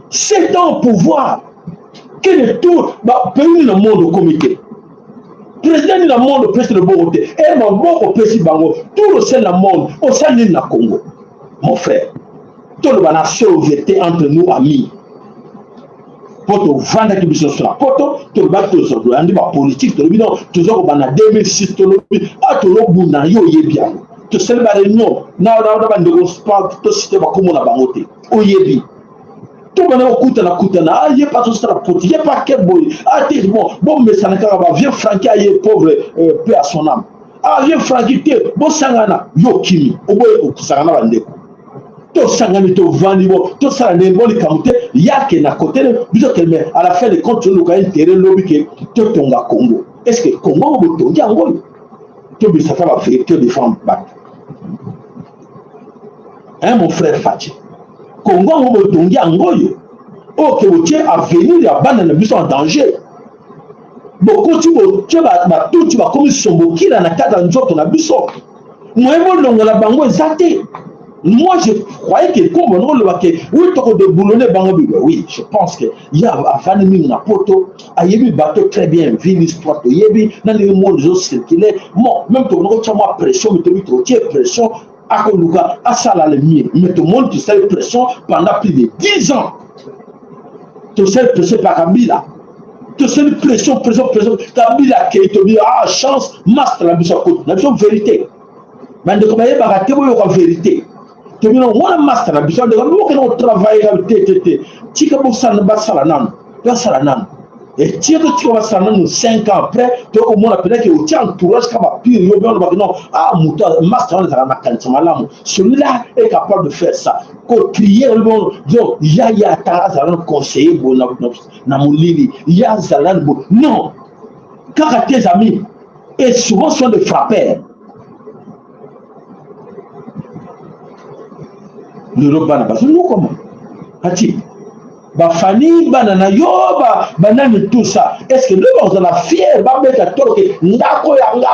Sept ans au pouvoir. Quel tour, ba pays nini na monde okomi te? Président nini na monde opesi loboko te? Eh, maboko opesi bango. Tour osali na monde, osali nini na Congo? Mon frère, toloba na sobriété entre nous amis. Po tovandaki biso nyonso na Poto, tolobaki tozolandi ba politique, tolobi non, toza kobanda deux mille six, tolobi, ah, tolobunda, yo oyebi yango. Tosali ba réunion na, na, na bandeko, to citer bakombo na bango te. Oyebi. Tobanda kokutana, kutana, ah, ye pa tosala poti, ye pa ke boye, ah, te, bon, bomesana kaka, ba vieux Francky aye, pauvre, euh, paix à son âme. Ah, vieux Francky te, bosangana, yo okimi, oboyi kosangana bandeko. Tosangani, tovandi, bon, tosala ndenge, bon, likambo te, ya ke na côté na biso ke, mais à la fin de compte, toluka intérêt, lobi ke totonga Congo. Est-ce que Congo botongi yango? Tobimisa kaka ba vérité, défendre bato. Hein, mon frère Fatshi? Congo yango botongi yango oyo? Oyo ke botie avenir ya bana na biso en danger. Bokoti botie ba, ba Tutsi bakomi sombokila na kati ya nzoto na biso. Moyen bolongola bango eza te. Moi, je croyais que comme on le ke, oui, toko déboulonner bango bibe. Oui, je pense que ya avandi mingi na Poto, ayebi bato très bien, vie, l'histoire, toyebi na ndenge monde ezo circuler. Bon, même tokoki kotia mwa pression, mais toyebi totie pression, akoluka asala le mieux. Mais tomoni tosali pression pendant plus de dix ans. Tosali pression pa Kabila. Tosali pression, pression, pression. Kabila akei, tobi, ah, chance, masta na biso akoti. Na biso vérité. Bandeko bayebaka te, boyoka vérité. Tobi non, wana masta na biso, bandeko, boke na travailler ka te, te, te. Tika bosala, basala nanu. Basala nanu. Et tika, tika basala nanu cinq ans après, tokomona peut-être que otia entourage kaka ba pire, yo, bien, non, ah, moto, masta wana azalaka na makanisi malamu. Celui-là est capable de faire ça. Ko trier, bon, yo, ya, ya, ta, azala na conseiller, bon, na, na, na molili. Ya, azala, bon. Non. Kaka tes amis. Et souvent, sont des frappeurs. Lelo bana bazo nyokwama. Ati, ba famille, bana na yo, ba, ba nani, tout ça. Est-ce que lelo bakozala fier, babeta tolo ke ndako ya nga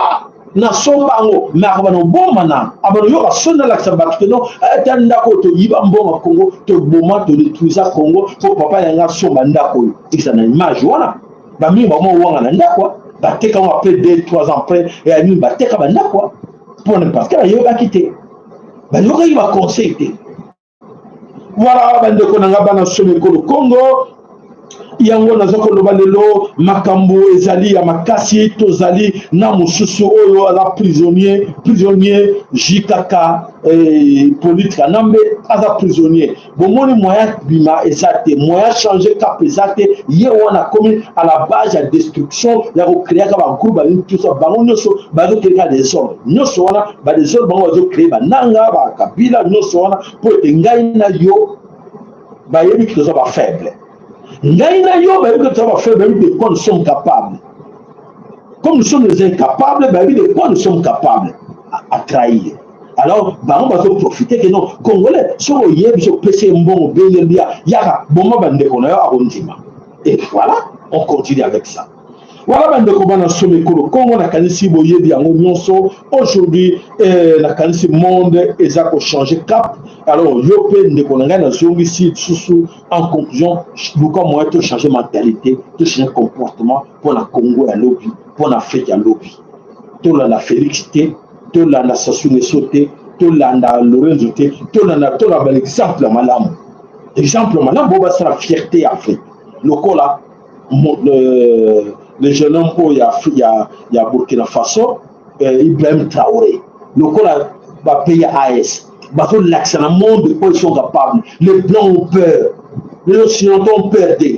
nasomba yango, mais akobanda kobomana, abanda koyoka soni, alakisa bato ke non, eh, ta ndako oyo toyiba mbongo ya Congo, toboma, todétruisa Congo, po papa na nga asomba ndako oyo. Ikisa na image wana, bamingi bakoma kowangana ndako, ah, bateka yango après deux, trois ans après, et ya mingi bateka bandako, ah. Pona parce que bayokaki te. Bayokaki ba conseil te. Voilà, bandeko na nga, bana somi ekolo Congo. Yango naza koloba lelo, makambo ezali ya makasi, tozali na mosusu oyo aza prisonnier, prisonnier J K K, eh, Hippolyte Kanambe, aza prisonnier. Bomoni, moyen bima eza te, moyen changer cap eza te, ye wana akomi à la base ya destruction, ya ko créer ka ba groupe, ba nini, tout ça, bango nyonso bazo créer ka désordre. Nyonso wana, ba désordre, bango bazo créer, ba Nanga, ba Kabila, nyonso wana, po ete ngai na yo, bayebi que toza ba faible. Ngai na yo, bayebi que toza ba faible, bayebi de quoi nous sommes capables. Comme nous sommes les incapables, bayebi de quoi nous sommes capables à, à trahir. Alors, bango bazo profiter que non, Congolais, soki oyebi, soki opesi ye mbongo, obengi ye, yaka, boma bandeko na yo, akondima. Et voilà, on continue avec ça. Voilà, bandeko bana somi ekolo Kongo, nakanisi boyebi yango nyonso. Aujourd'hui, eh, nakanisi monde eza ko changer cap. Alors, yo pe ndeko na ngai, nazongisi lisusu en conclusion, luka moyen to changer mentalité, to changer comportement mpo na Congo ya lobi, mpo na Afrique ya lobi. Tolanda Félix te, tolanda Sassou Nguesso te, tolanda Lorenzo te, tolanda, tolanda ba exemple ya malamu. Exemple ya malamu, bo basala fierté ya Afrique. Lokola mo-, le, le jeune homme oyo ya, ya, ya Burkina Faso, euh, Ibrahim Traoré. Lokola ba pays ya A E S, bazolakisa na monde oyo ils sont capables. Les blancs ont peur. Les occidentaux ont peur d'eux.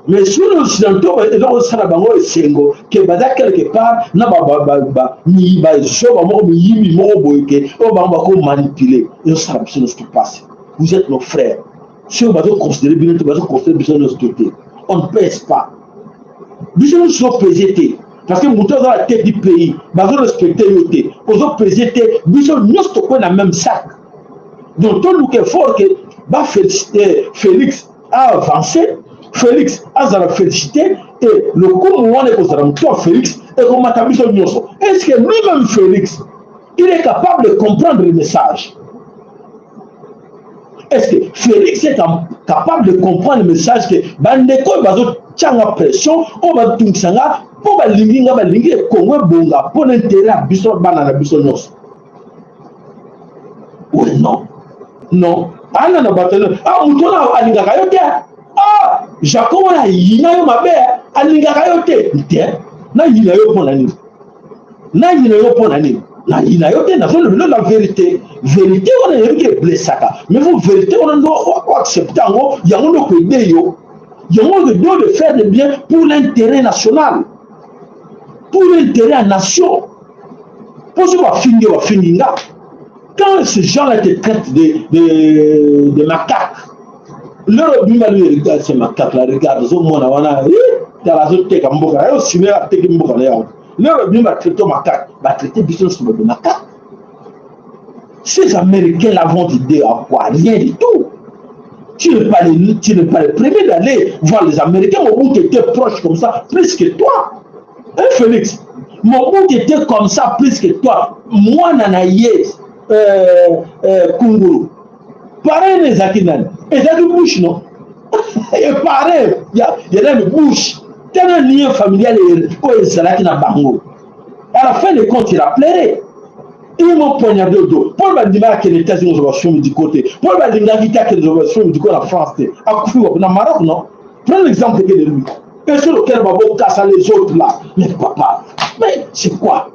Mais sur les occidentaux, ba, eloko esala bango esengo, que baza quelque part na ba, ba, ba, ba, mi-, ba zoba moko, miyibi moko boye, que oyo bango bako manipuler. Ezosala biso nyonso mpasi. Vous êtes nos frères. Si bazo considérer bino te, bazo considérer biso nyonso te. On ne pèse pas. Biso nyonso tozo peser te. Parce que moto aza la tête du pays, bazo respecter yo te. Ozo peser te, biso nyonso tokwenda na même sac. Donc, toluka effort que ba féliciter Félix a avancer, Félix azala félicité, et lokumu wana ekozala mutu ya Félix, ekomata biso nyonso. Est-ce que lui-même Félix, il est capable de comprendre le message? Est-ce que Félix est cam-, capable de comprendre le message que bandeko oyo bazotia nga pression, oyo bazotungisa nga, mpo balingi nga, balingi Congo ebonga, mpo na intérêt ya biso, bana na biso nyonso? Oui, non. Non. Ana na bato, ah, moto wana alingaka yo te. Ah, Jacob wana ayina yo mabe, alingaka yo te. Te. Nayina yo mpo na nini? Nayina yo mpo na nini? Nayina yo te, nazolobela la vérité. Vérité wana yebi ke blessaka. Mais faut vérité wana ndo o, o accepter yango, yango ndo ko aider yo. Yango ndo de faire le bien pour l'intérêt national. Pour l'intérêt ya nation. Mpo soki bafingi yo, bafingi nga. Quand ces gens-là te traitent de, de, de macaque, leur bima lui regarde ce macaque-là, regarde, ozomona wana, eh, tala azoteka mboka, yo sima ateki mboka na yo. Leur bima traite macaque, ba traite biso nyonso de macaque. Ces Américains-là vont t'aider à quoi? Rien du tout. Tu n'es pas le, tu n'es pas le premier d'aller voir les Américains. Mobutu était proche comme ça, plus que toi. Hein, Félix? Mobutu était comme ça, plus que toi. Mwana na ye, euh, euh, Kungulu. Parrain ezalaki nani? Ezalaki Bush, non? Et parrain ya, ya nani? Bush. Tala lien familial oyo ezalaki na bango. À la fin de compte, il a pleuré. Ils m'ont poignardé au dos. Paul Bandima a quitté les États-Unis, aux soins médicaux. Paul Bandima a quitté les soins médicaux en France. Akufi wapi? Na Maroc, non? Prenez l'exemple que de lui. Et sur lequel va vous casser les autres là. Mais papa, mais c'est quoi?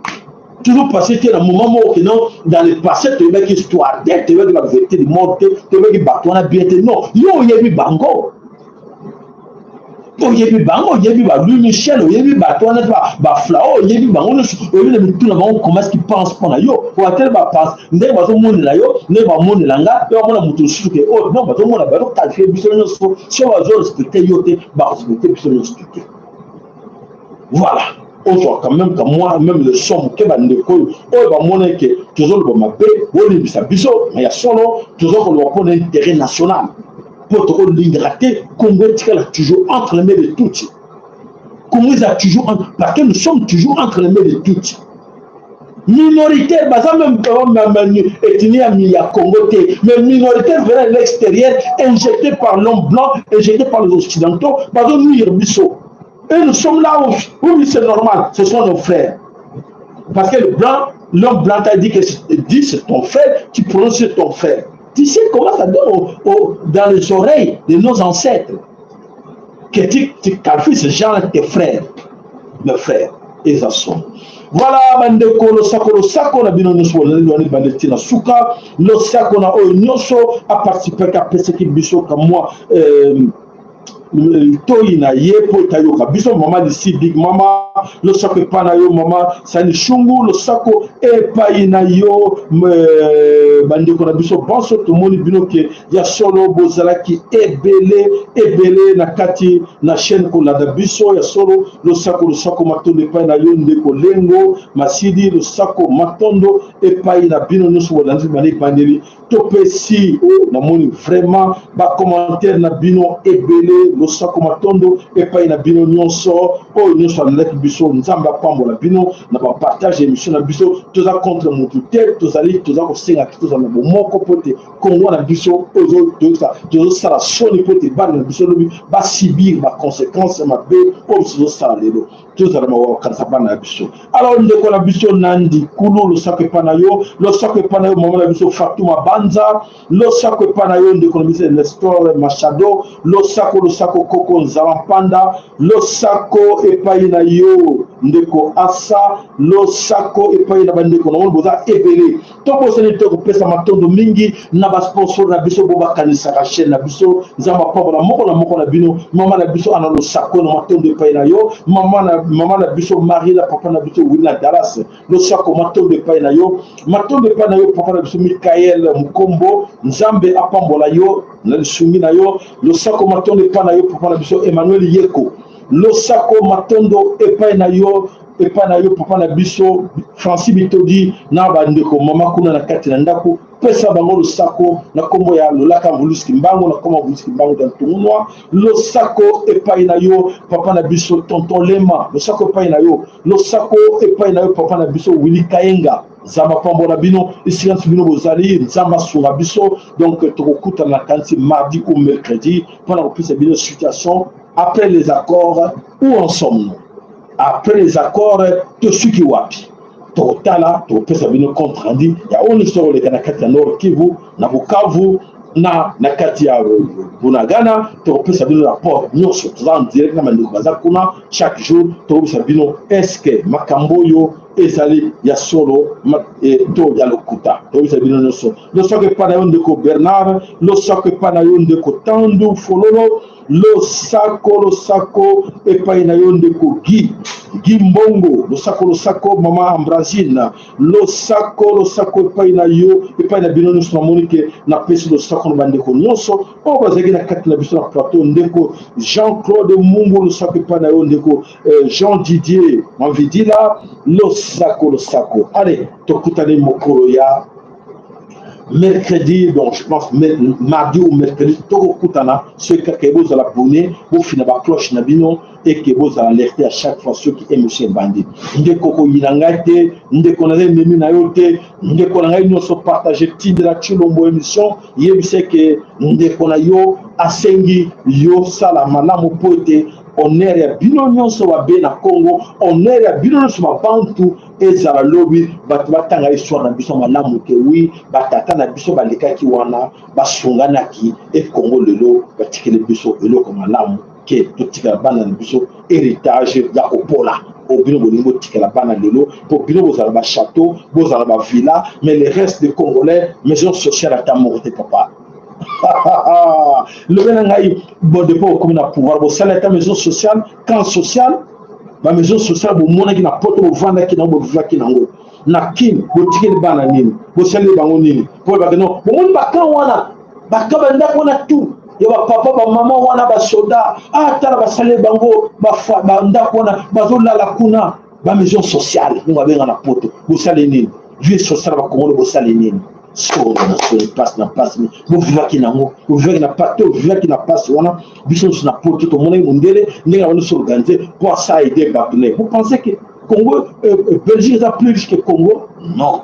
Toujours passer que le moment où que non, dans le passé, tu veux que histoire, tu veux que la vérité du monde, tu veux que bateau na bien, non. Yo, yebi bango. Oyebi bango, oyebi ba Louis Michel, oyebi bato wana, ba, ba Flao, oyebi bango nyonso, oyebi na mitu na bango, comment est-ce qu'ils pensent mpo na yo. Watele ba pense, ndenge bazomonela yo, ndenge bamonela nga, yo omona moto mosusu ke, oh, non, bazomona, bazo qualifier biso nyonso, si bazo respecter yo te, ba respecter biso nyonso te. Voilà. Ozwa quand même ka mwa, même leçon moke, bandeko oyo, oyo bamona ke tozoloba mabe, bolimbisa biso, mais ya solo, tozokoloba mpo na intérêt national. Mpo tokolingaka te Congo etikala toujours entre les mains de Tutsi. Congo eza toujours en-, parce que nous sommes toujours entre les mains de Tutsi. Minoritaire, baza même, euh, ma, ma, ethnie ya, ya Congo te, mais minoritaire venant de l'extérieur, injecté par l'homme blanc, injecté par les occidentaux, bazo nuire biso. Et nous sommes là où, où c'est normal, ce sont nos frères. Parce que le blanc, l'homme blanc t'a dit que c'est, dit c'est ton frère, tu prononces c'est ton frère. Tu sais comment ça donne au, au, dans les oreilles de nos ancêtres? Que tu, tu qualifies ces gens-là tes frères, mes frères, et ça sont. Voilà, bandeko, losako, losako na bino nyonso, bolandi, bolandi banda tii na suka, losako na oyo nyonso a participer, ka pesaki biso ka mwa, euh, toyi na ye mpo tayoka. Biso mama Lucie, Big Mama, losako epai na yo, mama Sani Shungu, losako epai na yo, m-, bandeko na biso banso, tomoni bino ke ya solo bozalaki ebele, ebele na kati na chaîne kolanda biso, ya solo, losako, losako, matondo epai na yo, ndeko Lengo Masidi, losako, matondo epai na bino nyonso bolandi banda ebandeli. Topesi, oh, namoni vraiment ba commentaires na bino ebele, Losako, matondo epai na bino nyonso oyo nyonso alandaki biso. Nzambe apambola bino na ba partage ya émission na biso. Toza contre mutu te, tozali, toza kosenga ke tozala na bomoko mpo ete Congo na biso oyo toza, tozosala soni mpo ete bana na biso lobi ba subir ba conséquences ya mabe oyo biso tozosala lelo. Tozala mawa kokanisa bana na biso. Alors, ndeko na biso Nandi Kulu, losako epai na yo, losako epai na yo mama na biso Fatuma Banza, losako epai na yo ndeko na biso Nestor Machado, losako, losako koko Nzala Mpanda, losako epai na yo ndeko Asa, losako epai na bandeko na moni boza ebele. Tobosani te kopesa matondo mingi na ba sponsor na biso, bo bakanisaka chaîne na biso. Nzambe apambola moko na moko na bino. Mama na biso Ana Losako, na matondo epai na yo. Mama na, mama na biso Marie, na papa na biso Wina Dallas, losako, matondo epai na yo. Matondo epai na yo papa na biso Michael Mukombo, Nzambe apambola yo na lisungi na yo. Losako, matondo epai na yo papa na biso Emmanuel Yeko, losako, matondo epai na yo, epai na yo papa na biso Francis Bitodi na bandeko mama kuna na kati na ndako. Pesa bango losako na kombo ya Lolaka Mvulusi Kimbangu, na kombo ya Mvulusi Kimbangu ya Ntungunwa. Losako epai na yo papa na biso tonton Lema, losako epai na yo. Losako epai na yo papa na biso Willy Kayenga. Nzambe apambola bino esika nyonso bino bozali, Nzambe asunga biso. Donc tokokutana na kansi mardi ou mercredi mpo na kopesa bino situation après les accords. Où en sommes-nous? Après les accords, tosuki wapi? Tokotala, tokopesa bino compte rendu ya oyo nyonso ekoleka na kati ya Nord Kivu, na Bukavu, na, na kati ya, euh, Bunagana. Tokopesa bino rapport nyonso. Toza en direct na bandeko baza kuna chaque jour. Tokobisa bino est-ce que makambo oyo ezali ya solo ma-, eh, to ya lokuta. Tokobisa bino nyonso. Losako epai na yo ndeko Bernard, losako epai na yo ndeko Tandu Fololo, losako, losako epai na yo ndeko Guy, Guy Mbongo, losako, losako mama Ambrazine, losako, losako epai na yo, epai na bino nyonso. Namoni ke napesi losako na bandeko nyonso oyo bazalaki na kati na biso na plateau. Ndeko Jean-Claude Mungu, losako epai na yo. Ndeko, euh, Jean Didier Mavidila, losako, losako. Allez, tokutani mokolo ya mercredi, donc je pense mer-, mardi ou mercredi, tokokutana. Soki kaka bozala abonné, bofina ba cloche na bino, et que bozala alerté à chaque fois soki émission ebandi. Ndeko, koyina ngai te, ndeko na ngai, memi na yo te, ndeko na ngai nyonso, partager, tindela Tshilombo émission, yebisa ke ndeko na yo asengi yo sala malamu mpo ete honneur ya bino nyonso babe na Congo, honneur ya bino nyonso babantu ezala lobi bato batanga histoire na biso malamu ke oui, batata na biso balekaki wana, basunganaki e Congo, lelo batikeli biso eloko malamu ke totikela bana na biso héritage ya kopola. O bino bolingi botikela bana lelo, mpo bino bozala ba château, bozala ba villa, mais le reste des Congolais, maison sociale ata moko te, papa. Lobe na ngai, bon, depuis okomi na pouvoir, bosala ata maison sociale, camp social, ba maison sociale bomonaki na poto, bovandaki na yango, bovivaki na yango. Na Kin, botikeli bana nini? Bosaleli bango nini? Mpo ba ke non, bomoni ba camp wana, ba camp, bandako wana tout ya ba papa, ba mama wana, ba soda, ah, tala basaleli bango ba fa-, bandako wana, bazolala kuna, ba maison sociale, ndenge babenga na poto. Bosali nini? Vie sociale ba Congolais, bosali nini? Soni na soni, pasi na pasi, bovivaki na yango, bovivaki na pasi, to vivaki na pasi wana. Biso nyonso na poto tomonaki mundele ndenge abandi s'organiser mpo asa aider bato na ye. Vous pensez que Congo, euh, euh, Belgique eza plus riche que Congo? Non.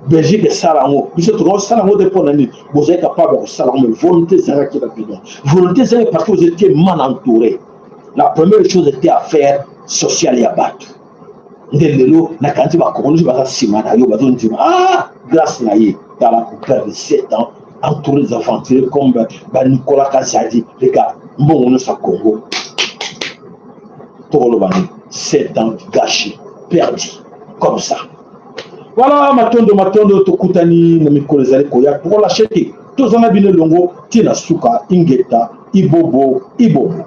Belgique esala yango, biso tokosala yango te. Mpo na nini? Bozali capable ya kosala yango, mais volonté ezalaki na bino. Volonté ezalaki parce que vous étiez mal entouré. La première chose était affaire sociale ya bato. Nde lelo nakanisi ba Congolais baza nsima na yo, bazondima, ah, grâce na ye, tala, on perd sept ans entouré des aventuriers comme ba, ba Nicolas Kazadi. Regarde, mbongo nyonso ya Congo, tokoloba nini? Sept ans gâchés, perdus comme ça. Voilà, matondo, matondo, tokutani na mikolo ezali koya, tokolâcher te. Toza na bino elongo tii na suka. Ingeta, ibobo, ibobo.